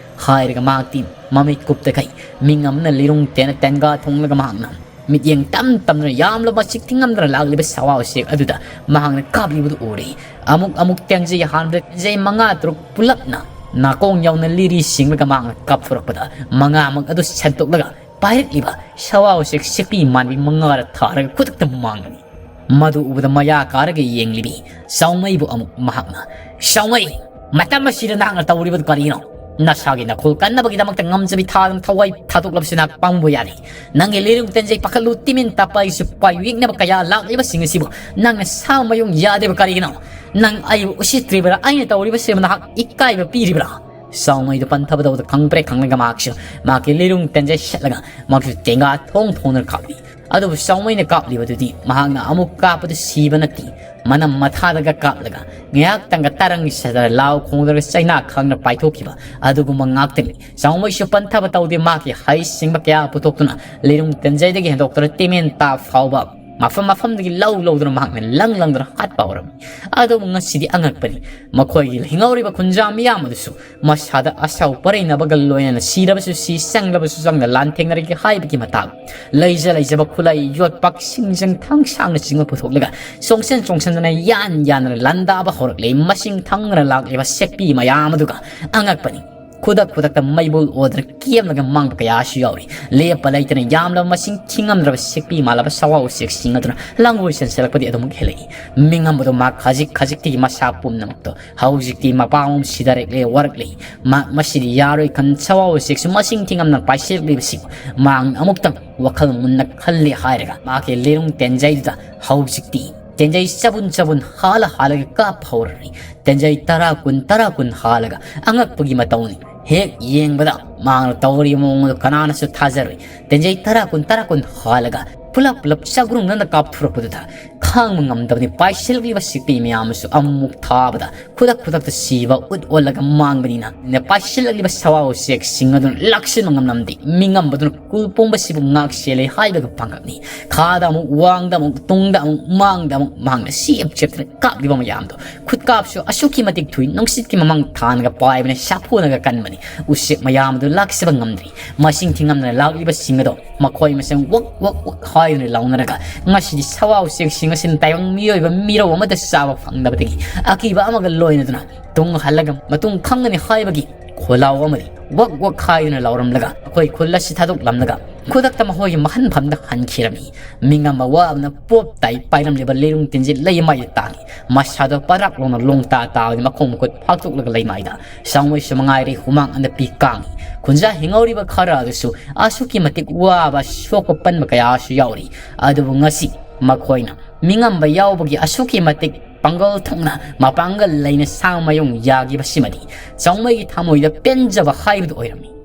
ꯍꯥꯏꯔꯒ ꯃꯍꯥꯛꯇꯤ ꯃꯃꯤꯠ ꯀꯨꯞꯇꯈꯩ ꯃꯤꯉꯝꯅ ꯂꯤꯔꯨꯡ ꯇꯦꯟꯅ ꯇꯦꯟꯒꯥ ꯊꯣꯡꯂꯒ ꯃꯍꯥꯛꯅ ꯃꯤꯠꯌꯦꯡ ꯇꯝ ꯇꯝꯗꯨꯅ ꯌꯥꯝꯂꯕ ꯃꯁꯤꯡ ꯊꯤꯉꯝꯗꯅ ꯂꯥꯛꯂꯤꯕ ꯁꯋꯥ ꯎꯆꯦꯛ ꯑꯗꯨꯗ ꯃꯍꯥꯛꯅ ꯀꯥꯞꯂꯤꯕꯗꯨ ꯎꯔꯦ꯫ ꯑꯃꯨꯛ ꯑꯃꯨꯛ ꯇꯦꯟꯖꯩ ꯍꯥꯟꯕꯗ ꯇꯦꯟꯖꯩ ꯃꯉꯥ ꯇꯔꯨꯛ ꯄꯨꯂꯞꯅ ꯅꯥꯀꯣꯡ ꯌꯧꯅ ꯂꯤꯔꯤ ꯁꯤꯡꯂꯒ ꯃꯍꯥꯛꯅ ꯀꯥꯞꯊꯣꯔꯛꯄꯗ ꯃꯉꯥꯃꯛ ꯑꯗꯨ ꯁꯦꯟꯗꯣꯛꯂꯒ ꯄꯥꯏꯔꯛꯂꯤꯕ ꯁꯋꯥ ꯎꯆꯦꯛ ꯁꯦꯛꯄꯤ ꯃꯥꯟꯕꯤ ꯃꯉꯥꯗ ꯊꯥꯔꯒ ꯈꯨꯗꯛꯇ ꯃꯥꯡꯂꯤ꯫ ꯃꯗꯨ ꯎꯕꯗ ꯃꯌꯥ ꯀꯥꯔꯒ ꯌꯦꯡꯂꯤꯕꯤ ꯆꯥꯎꯃꯩꯕꯨ ꯑꯃꯨꯛ ꯃꯍꯥꯛꯅ, "ꯆꯥꯎꯃꯩ, ꯃꯇꯝ ꯑꯁꯤꯗ ꯅꯍꯥꯛꯅ ꯇꯧꯔꯤꯕꯗꯨ ꯀꯔꯤꯅꯣ? ꯅꯁꯥꯒꯤ ꯅꯈꯣꯜ ꯀꯟꯅꯕꯒꯤꯗꯃꯛꯇ ꯉꯝꯖꯕꯤ ꯊꯥꯗꯨꯅ ꯊꯋꯥꯏ ꯊꯥꯗꯣꯛꯂꯕꯁꯤ ꯅꯍꯥꯛ ꯄꯪꯕ ꯌꯥꯔꯦ꯫ ꯅꯪꯒꯤ ꯂꯤꯔꯨꯡ ꯇꯦꯟꯖꯩ ꯄꯥꯈꯠꯂꯨ ꯇꯤꯃꯤꯟ ꯇꯥꯞꯄ ꯑꯩꯁꯨ ꯄꯥꯏꯌꯨ ꯌꯦꯛꯅꯕ ꯀꯌꯥ ꯂꯥꯛꯂꯤꯕꯁꯤꯡ ꯑꯁꯤꯕꯨ ꯅꯪꯅ ꯁꯥ ꯃꯌꯨꯡ ꯌꯥꯗꯦꯕ ꯀꯔꯤꯒꯤꯅꯣ? ꯅꯪ ꯑꯩꯕꯨ ꯎꯁꯤꯠꯇ꯭ꯔꯤꯕ꯭ꯔꯥ? ꯑꯩꯅ ꯇꯧꯔꯤꯕꯁꯤꯕꯨ ꯅꯍꯥꯛ ꯏꯀꯥꯏꯕ ꯄꯤꯔꯤꯕ꯭ꯔꯥ?" ꯆꯥꯎꯃꯩꯗꯨ ꯄꯟꯊꯕꯗꯧꯗ ꯈꯪꯄ꯭ꯔꯦꯛ ꯈꯪꯂꯒ ꯃꯍꯥꯛꯁꯨ ꯃꯍꯥꯛꯀꯤ ꯂꯤꯔꯨꯡ ꯇꯦꯟꯖꯩ ꯁꯦꯠꯂꯒ ꯃꯍꯥꯛꯁꯨ ꯇꯦꯡꯒꯥ ꯊꯣꯡ ꯊꯣꯡꯗꯨꯅ ꯀꯥꯞꯂꯤ꯫ ꯑꯗꯨꯕꯨ ꯆꯥꯎꯃꯩꯅ ꯀꯥꯞꯂꯤꯕꯗꯨꯗꯤ ꯃꯍꯥꯛꯅ ꯑꯃꯨꯛ ꯀꯥꯞꯄꯗ ꯁꯤꯕ ꯅꯠꯇꯦ, ꯃꯅꯝ ꯃꯊꯥꯗꯒ ꯀꯥꯞꯂꯒ ꯉꯥꯏꯍꯥꯛꯇꯪꯒ ꯇꯔꯪ ꯁꯗꯔ ꯂꯥꯎ ꯈꯣꯡꯗꯅ ꯆꯩꯅꯥ ꯈꯪꯅ ꯄꯥꯏꯊꯣꯛꯈꯤꯕ ꯑꯗꯨꯒꯨꯝꯕ ꯉꯥꯛꯇꯅꯤ꯫ ꯆꯥꯎꯃꯩꯁꯨ ꯄꯟꯊꯕ ꯇꯧꯗꯦ, ꯃꯍꯥꯛꯀꯤ ꯍꯩꯁꯤꯡꯕ ꯀꯌꯥ ꯄꯨꯊꯣꯛꯇꯨꯅ ꯂꯩꯔꯨꯡ ꯇꯦꯟꯖꯩꯗꯒꯤ ꯍꯦꯟꯗꯣꯛꯇꯨꯅ ꯇꯦꯃꯦꯟ ꯇꯥ ꯐꯥꯎꯕ ꯃꯐꯝ ꯃꯐꯝꯗꯒꯤ ꯂꯧ ꯂꯧꯗꯨꯅ ꯃꯍꯥꯛꯅ ꯂꯪ ꯂꯪꯗꯨꯅ ꯍꯥꯠꯄ ꯍꯧꯔꯝꯃꯤ꯫ ꯑꯗꯨꯕꯨ ꯉꯁꯤꯗꯤ ꯑꯉꯛꯄꯅꯤ, ꯃꯈꯣꯏꯒꯤ ꯍꯤꯡꯍꯧꯔꯤꯕ ꯈꯨꯟꯖꯥ ꯃꯤꯌꯥꯝ ꯑꯗꯨꯁꯨ ꯃꯁꯥꯗ ꯑꯁꯥꯎ ꯄꯔꯩꯅꯕꯒ ꯂꯣꯏꯅꯅ ꯁꯤꯔꯕꯁꯨ ꯁꯤ, ꯆꯪꯂꯕꯁꯨ ꯆꯪꯅ ꯂꯥꯟꯊꯦꯡꯅꯔꯒꯦ ꯍꯥꯏꯕꯒꯤ ꯃꯇꯥꯡ, ꯂꯩꯖ ꯂꯩꯖꯕ ꯈꯨꯠꯂꯩ, ꯌꯣꯠꯄꯥꯛ, ꯁꯤꯡꯖꯪ, ꯊꯥꯡ ꯁꯥꯡꯅꯆꯤꯡꯕ ꯄꯨꯊꯣꯛꯂꯒ ꯆꯣꯡꯁꯟ ꯆꯣꯡꯁꯟꯗꯅ ꯌꯥꯟ ꯌꯥꯟꯗꯅ ꯂꯥꯟꯗꯥꯕ ꯍꯧꯔꯛꯂꯦ꯫ ꯃꯁꯤꯡ ꯊꯪꯗꯅ ꯂꯥꯛꯂꯤꯕ ꯁꯦꯛꯄꯤ ꯃꯌꯥꯝ ꯑꯗꯨꯒ ꯑꯉꯛꯄꯅꯤ꯫ ꯈꯨꯗꯛ ꯈꯨꯗꯛꯇ ꯃꯩꯕꯨꯜ ꯑꯣꯗꯅ ꯀꯦꯝꯂꯒ ꯃꯥꯡꯕ ꯀꯌꯥꯁꯨ ꯌꯥꯎꯔꯤ꯫ ꯂꯦꯞꯄ ꯂꯩꯇꯅ ꯌꯥꯝꯂꯕ ꯃꯁꯤꯡ ꯊꯤꯉꯝꯗ꯭ꯔꯕ ꯁꯦꯛꯄꯤ ꯃꯥꯜꯂꯕ ꯁꯋꯥ ꯎꯆꯦꯛꯁꯤꯡ ꯑꯗꯨꯅ ꯂꯥꯡꯒꯣꯏ ꯆꯦꯟꯁꯤꯜꯂꯛꯄꯗꯤ ꯑꯗꯨꯃꯛ ꯍꯦꯜꯂꯛꯏ꯫ ꯃꯤꯉꯝꯕꯗꯣ ꯃꯥ ꯈꯖꯤꯛ ꯈꯖꯤꯛꯇꯒꯤ ꯃꯁꯥ ꯄꯨꯝꯅꯃꯛꯇꯣ ꯍꯧꯖꯤꯛꯇꯤ ꯃꯄꯥ ꯑꯃ ꯁꯤꯗꯔꯛꯂꯦ, ꯋꯥꯔꯛꯂꯦ꯫ ꯃꯥ ꯃꯁꯤꯗꯤ ꯌꯥꯔꯣꯏ ꯈꯟ ꯁꯋꯥ ꯎꯆꯦꯛꯁꯨ ꯃꯁꯤꯡ ꯊꯤꯉꯝꯅ ꯄꯥꯏꯁꯤꯜꯂꯛꯂꯤꯕꯁꯤꯕꯨ ꯃꯥꯡ ꯑꯃꯨꯛꯇꯪ ꯋꯥꯈꯜ ꯃꯨꯟꯅ ꯈꯜꯂꯦ ꯍꯥꯏꯔꯒ ꯃꯥꯒꯤ ꯂꯤꯔꯨꯡ ꯇꯦꯟꯖꯩꯗꯨꯗ ꯍꯧꯖꯤꯛꯇꯤ ꯇꯦꯟꯖꯩ ꯆꯕꯨꯟ ꯆꯕꯨꯟ ꯍꯥꯜꯂ ꯍꯥꯜꯂꯒ ꯀꯥꯞ ꯍꯧꯔꯅꯤ꯫ ꯇꯦꯟꯖꯩ ꯇꯔꯥ ꯀꯨꯟ ꯇꯔꯥ ꯀꯨꯟ ꯍꯥꯜꯂꯒ ꯑꯉꯛꯄꯒꯤ ꯃꯇꯧꯅꯤ꯫ ꯍꯦꯛ ꯌꯦꯡꯕꯗ ꯃꯥꯅ ꯇꯧꯔꯤꯕ ꯃꯑꯣꯡ ꯑꯗꯨ ꯀꯅꯥꯅꯁꯨ ꯊꯥꯖꯔꯣꯏ꯫ ꯇꯦꯟꯖꯩ ꯇꯔꯥ ꯀꯨꯟ ꯇꯔꯥ ꯀꯨꯟ ꯍꯥꯜꯂꯒ ꯄꯨꯂꯞ ꯄꯨꯂꯞ ꯆꯒ꯭ꯔꯨꯡꯅꯅ ꯀꯥꯞꯊꯣꯔꯛꯄꯗꯨꯗ ꯈꯥꯡꯕ ꯉꯝꯗꯕꯅꯤ꯫ ꯄꯥꯏꯁꯤꯜꯂꯛꯂꯤꯕ ꯁꯤꯛꯄꯤ ꯃꯌꯥꯝ ꯑꯃꯁꯨ ꯑꯃꯨꯛ ꯊꯥꯕꯗ ꯈꯨꯗꯛ ꯈꯨꯗꯛꯇ ꯁꯤꯕ ꯎꯠ ꯑꯣꯜꯂꯒ ꯃꯥꯡꯕꯅꯤꯅ ꯄꯥꯏꯁꯤꯜꯂꯛꯂꯤꯕ ꯁꯋꯥ ꯎꯆꯦꯛꯁꯤꯡ ꯑꯗꯨꯅ ꯂꯥꯛꯁꯤꯟꯕ ꯉꯝꯂꯝꯗꯦ꯫ ꯃꯤꯉꯝꯕꯗꯨꯅ ꯀꯨꯜ ꯄꯣꯡꯕꯁꯤꯕꯨ ꯉꯥꯛ ꯁꯦꯜꯂꯦ ꯍꯥꯏꯕꯒ ꯄꯥꯡꯒꯛꯅꯤ꯫ ꯈꯥꯗ ꯑꯃꯨꯛ, ꯋꯥꯡꯗ ꯑꯃꯨꯛ, ꯇꯨꯡꯗ ꯑꯃꯨꯛ, ꯃꯥꯡꯗ ꯑꯃꯨꯛ, ꯃꯍꯥꯛꯅ ꯁꯦꯞ ꯆꯦꯞꯇꯅ ꯀꯥꯞꯂꯤꯕ ꯃꯌꯥꯝꯗꯣ꯫ ꯈꯨꯠꯀꯥꯞꯁꯨ ꯑꯁꯨꯛꯀꯤ ꯃꯇꯤꯛ ꯊꯨꯏ, ꯅꯨꯡꯁꯤꯠꯀꯤ ꯃꯃꯥꯡ ꯊꯥꯅꯒ ꯄꯥꯏꯕꯅ ꯁꯥꯐꯨꯅꯒ ꯀꯟꯕꯅꯤ꯫ ꯎꯆꯦꯛ ꯃꯌꯥꯝ ꯑꯗꯨ ꯂꯥꯛꯆꯕ ꯉꯝꯗ꯭ꯔꯤ꯫ ꯃꯁꯤꯡ ꯊꯤꯉꯝꯗꯅ ꯂꯥꯛꯂꯤꯕꯁꯤꯡ ꯑꯗꯣ ꯃꯈꯣꯏ ꯃꯁꯦꯟ ꯋꯛ ꯋꯛ ꯋꯛ ꯍꯥꯏꯗꯨꯅ ꯂꯥꯎꯅꯔꯒ ꯉꯁꯤꯗꯤ ꯁꯋꯥ ꯎꯆꯦꯛꯁꯤꯡ ꯑꯁꯤꯅ ꯇꯥꯏꯕꯪ ꯃꯤꯑꯣꯏꯕ ꯃꯤꯔꯧ ꯑꯃꯠꯇ ꯆꯥꯕ ꯐꯪꯗꯕꯗꯒꯤ ꯑꯀꯤꯕ ꯑꯃꯒ ꯂꯣꯏꯅꯗꯨꯅ ꯇꯨꯡ ꯍꯜꯂꯒ ꯃꯇꯨꯡ ꯈꯪꯒꯅꯤ ꯍꯥꯏꯕꯒꯤ ꯈꯣꯜꯂꯥꯎ ꯑꯃꯗꯤ ꯋꯛ ꯋꯛ ꯍꯥꯏꯗꯨꯅ ꯂꯥꯎꯔꯝꯂꯒ ꯑꯩꯈꯣꯏ ꯈꯨꯜ ꯑꯁꯤ ꯊꯥꯗꯣꯛꯂꯝꯂꯒ ꯈꯨꯗꯛꯇ ꯃꯈꯣꯏꯒꯤ ꯃꯍꯟꯐꯝꯗ ꯍꯟꯈꯤꯔꯝꯃꯤ꯫ ꯃꯤꯉꯝꯕ ꯋꯥꯕꯅ ꯄꯣꯞ ꯇꯥꯏ ꯄꯥꯏꯔꯝꯂꯤꯕ ꯂꯩꯔꯨꯡ ꯇꯤꯟꯖꯤꯠ ꯂꯩꯃꯥꯏꯗ ꯇꯥꯡꯉꯤ꯫ ꯃꯁꯥꯗꯣ ꯄꯔꯥꯛ ꯂꯣꯡꯅ ꯂꯣꯡ ꯇꯥ ꯇꯥꯕꯗꯤ ꯃꯈꯣꯡ ꯃꯈꯨꯠ ꯐꯥꯛꯇꯣꯛꯂꯒ ꯂꯩꯃꯥꯏꯗ ꯆꯥꯎꯃꯩꯁꯨ ꯃꯉꯥꯏꯔꯦ ꯍꯨꯃꯥꯡ ꯑꯅꯞꯄꯤ ꯀꯥꯡꯉꯤ꯫ ꯈꯨꯟꯖꯥ ꯍꯤꯡꯍꯧꯔꯤꯕ ꯈꯔ ꯑꯗꯨꯁꯨ ꯑꯁꯨꯛꯀꯤ ꯃꯇꯤꯛ ꯋꯥꯕ ꯁꯣꯛꯄ ꯄꯟꯕ ꯀꯌꯥꯁꯨ ꯌꯥꯎꯔꯤ꯫ ꯑꯗꯨꯕꯨ ꯉꯁꯤ ꯃꯈꯣꯏꯅ ꯃꯤꯉꯝꯕ ꯌꯥꯎꯕꯒꯤ ꯑꯁꯨꯛꯀꯤ ꯃꯇꯤꯛ ꯄꯥꯡꯒꯜ ꯊꯣꯛꯅ ꯃꯄꯥꯡꯒꯜ ꯂꯩꯅ ꯁꯥ ꯃꯌꯨꯡ ꯌꯥꯈꯤꯕꯁꯤꯃꯗꯤ ꯆꯥꯎꯃꯩꯒꯤ ꯊꯃꯣꯏꯗ ꯄꯦꯟꯖꯕ ꯍꯥꯏꯕꯗꯨ ꯑꯣꯏꯔꯝꯃꯤ꯫